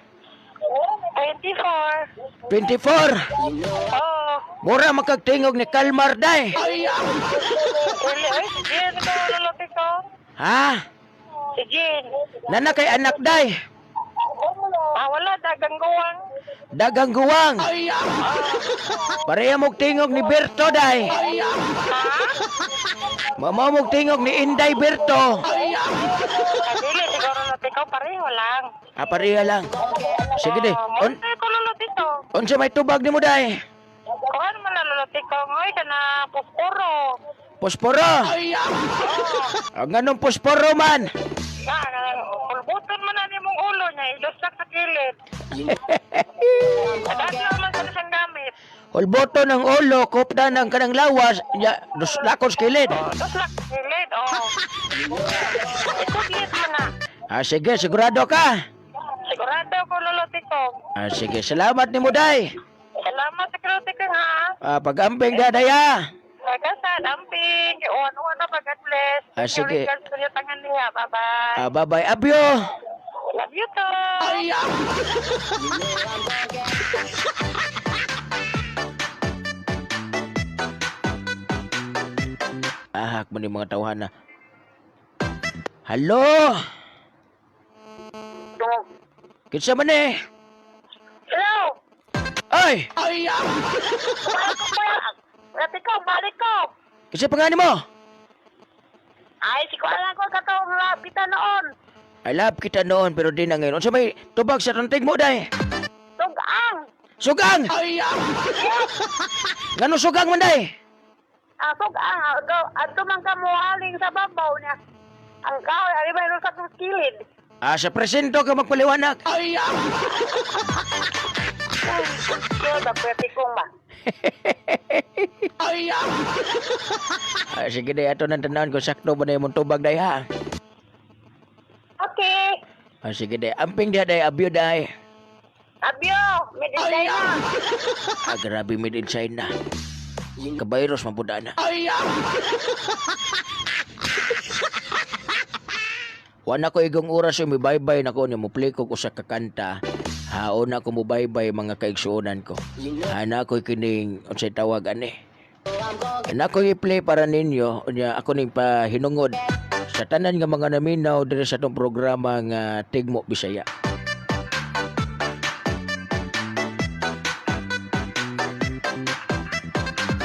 24. 24. Oh. Mura makagtingog ni Kalmar day. Dili, ay, si Jean ko, Lolo Tikong. Ha? Si Jean. Nana kay anak day. Ah, wala, dagang guwang. Dagang guwang. Pareha mong tingog ni Berto day. Ha? Mama mong tingog ni Inday Berto. Ah, dili, siguro Lolo Tikong, pareho lang. Ah, pareha lang. Sige day. Oh, On, mo ko Lolo Tikong. unsa may tubag ni mo day? Kuhan man na Lolo Tikong, oy, kana pusporo. Posporo. Oh. Ang anong posporo man? Na, pulbuton man na nimong ulo niya, ilusak sa kilid. Dati naman sa isang gamit. Hulboto ng ulo, kupda ng kanang lawas, ya, dus lakos kilid. Tuslak sa kilid, oh. Isuglit mo na. Ah, sige, sigurado ka. Sigurado ko, Lolo Tikong. Ah, sige, salamat ni Muday. Salamat sa Lolo Tikong, ha. Ah, pag-amping dadaya. Pagkasan, amping. Uwan-uwan na pag God bless. Ah, sige. Regards sa tangan niya. Bye-bye. Ah, bye-bye. Abyo. Love you too. Ahak mo ni mga tawhan na. Halo? Kinsa man eh? Hello. Ay! Lolo Tikong, balik ko. Kinsa pangani mo? Ay, si Kuala ko katong kita noon. I love kita noon pero di na ngayon. Unsa may tubag sa tuntig mo day? Tugang. Sugang! Ngano sugang man day? Ang sug-ang adto man ka mohaling sa babaw niya. Ang kahoy ari ba sa kilid. Ah, sa presinto ka magpaliwanag. Sure ba pwede kong ba? Ah, sige day, ato nang tanawon kung sakto ba na imong tubag day ha. Okay. Ah, sige day, amping diha day, abyo day. Abyo, made in China. Ah, grabe made in China. Kabayros mabuda na. Wala ko igong oras yung mibaybay na ko ni mo-play ko usa ka kanta. Haon na ko mubaybay mga kaigsuonan ko. Hana ko kining unsay tawag ani. Ana ko i-play para ninyo unya ako ning pahinungod sa tanan nga mga naminaw diri sa atong programa nga Tigmo Bisaya.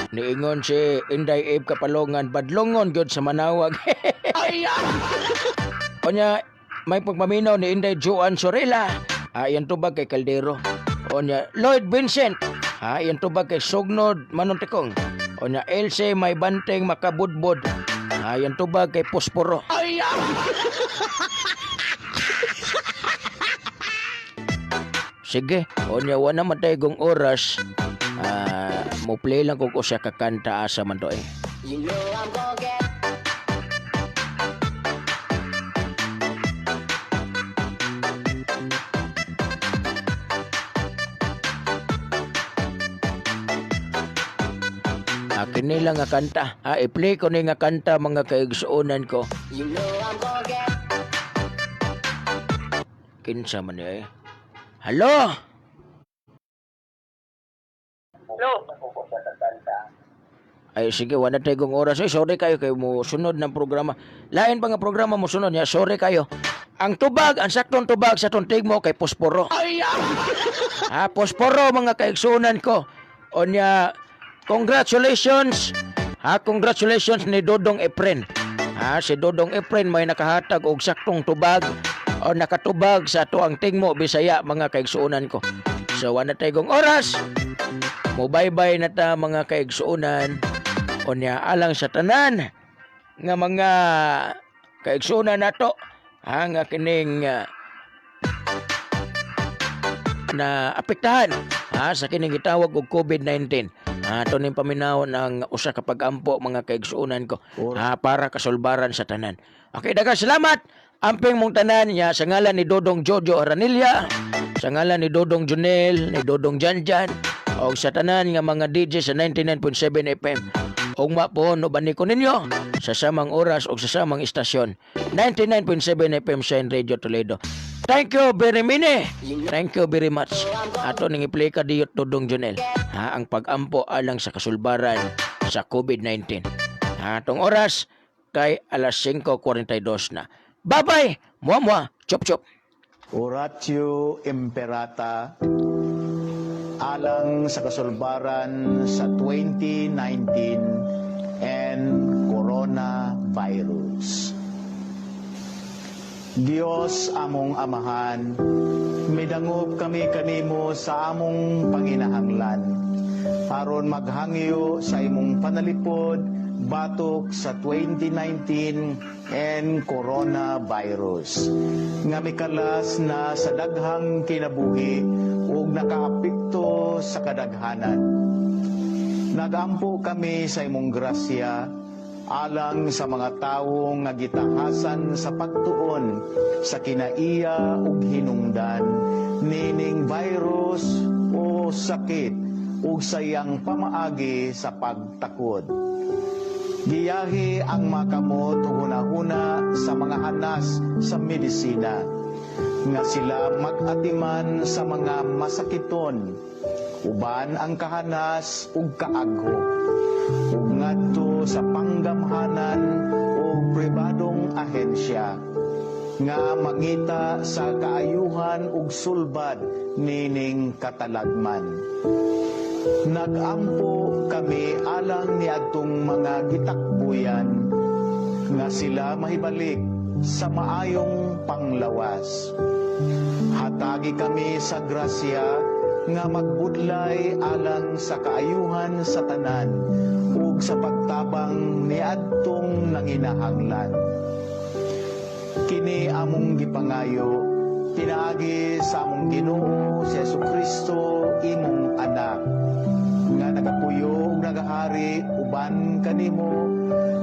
Niingon si Inday Abe Kapalongan badlongon gyud sa Manawag. Onya may pagpaminaw ni Inday Joan Sorella. Ah, iyan tubag kay Caldero. Onya Lloyd Vincent. Ah, iyan tubag kay Sugnod Manuntikong. Onya Elsie may banteng makabudbod. Ah, iyan tubag kay Posporo. Sige, onya wala man tayo gong oras. Ah, mo play lang kung usa ka kanta asa man to eh. Akin nila nga kanta. Ah, i-play ko ni nga kanta mga kaigsuonan ko. Kinsa man ni eh. Halo? Hello. Ay sige, wala tayo kong oras. Ay, sorry kayo kay mo sunod ng programa. Lain pa nga programa mo sunod niya. Sorry kayo. Ang tubag, ang saktong tubag sa tuntig mo kay Posporo. Ha, Posporo mga kaigsunan ko. Onya, congratulations. Ha, congratulations ni Dodong Efren. Ha, si Dodong Efren may nakahatag og saktong tubag o nakatubag sa ato ang Tingmo Bisaya mga kaigsuonan ko. So wala tayo kong oras. Mubaybay na ta mga kaigsuonan. Unya alang sa tanan nga mga kaigsuonan nato ha nga kining na apektahan ha sa kining gitawag og COVID-19. Ha ato ning paminaw ng usa ka pag-ampo mga kaigsuonan ko ha para kasulbaran sa tanan. Okay, daghang salamat. Amping mong tanan niya sa ngalan ni Dodong Jojo Aranilla, sa ngalan ni Dodong Junel, ni Dodong Janjan, og sa tanan nga mga DJ sa 99.7 FM. Ugma po no ko ninyo sa samang oras o sa samang istasyon. 99.7 FM Shine Radio Toledo. Thank you very many. Thank you very much. Ato ning i-play ka diyot Dodong Junel. Ha, ang pag-ampo alang sa kasulbaran sa COVID-19. Ha, atong oras kay alas 5:42 na. Bye-bye. Mua mua. Chop chop. Oratio Imperata alang sa kasulbaran sa 2019 and coronavirus. Diyos among amahan, midangop kami kanimo sa among panginahanglan. Aron maghangyo sa imong panalipod batok sa 2019 and coronavirus nga mikalas na sa daghang kinabuhi ug nakaapekto sa kadaghanan. Nagampo kami sa imong grasya alang sa mga tawo nga gitahasan sa pagtuon sa kinaiya ug hinungdan nining virus o sakit ug sa iyang pamaagi sa pagtakod. Giyahi ang makamot ug hunahuna sa mga hanas sa medisina nga sila mag-atiman sa mga masakiton uban ang kahanas ug kaaghok ug ngadto sa panggamhanan o pribadong ahensya nga mangita sa kaayuhan ug sulbad nining katalagman. Nagampo kami alang niadtong mga gitakbuyan nga sila mahibalik sa maayong panglawas. Hatagi kami sa grasya nga magbudlay alang sa kaayuhan sa tanan ug ug sa pagtabang niadtong nanginahanglan. Kini among gipangayo pinaagi sa among Ginoo si Hesukristo, imong Anak, nga nagapuyo ug nagahari uban kanimo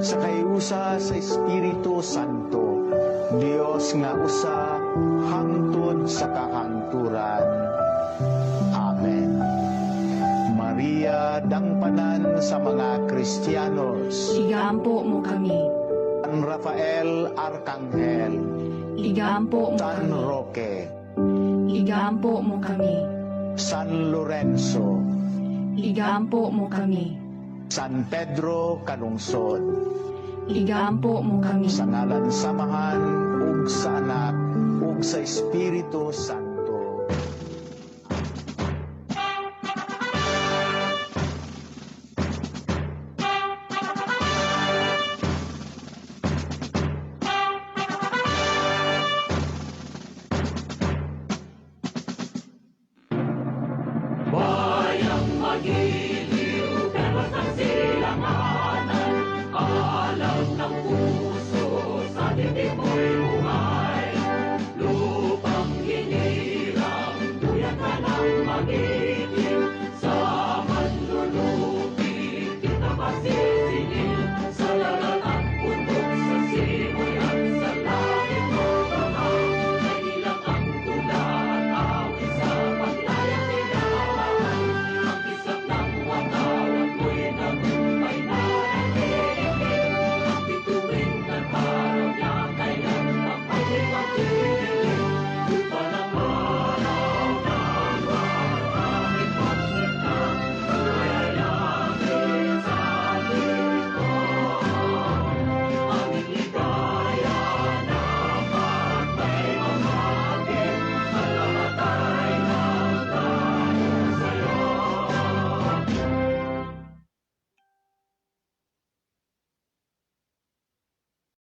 sa kahiusa sa Espiritu Santo, Dios nga usa, hangtod sa kahangturan. Amen. Maria, dangpanan sa mga Kristiyanos. Igampo mo kami. San Rafael Arkanghel. Igampo mo San kami. Roque. Igampo mo kami. San Lorenzo. Igampo mo kami. San Pedro Calungsod. Igampo mo kami. Sa ngalan sa Amahan ug sa Anak ug sa Espiritu Santo.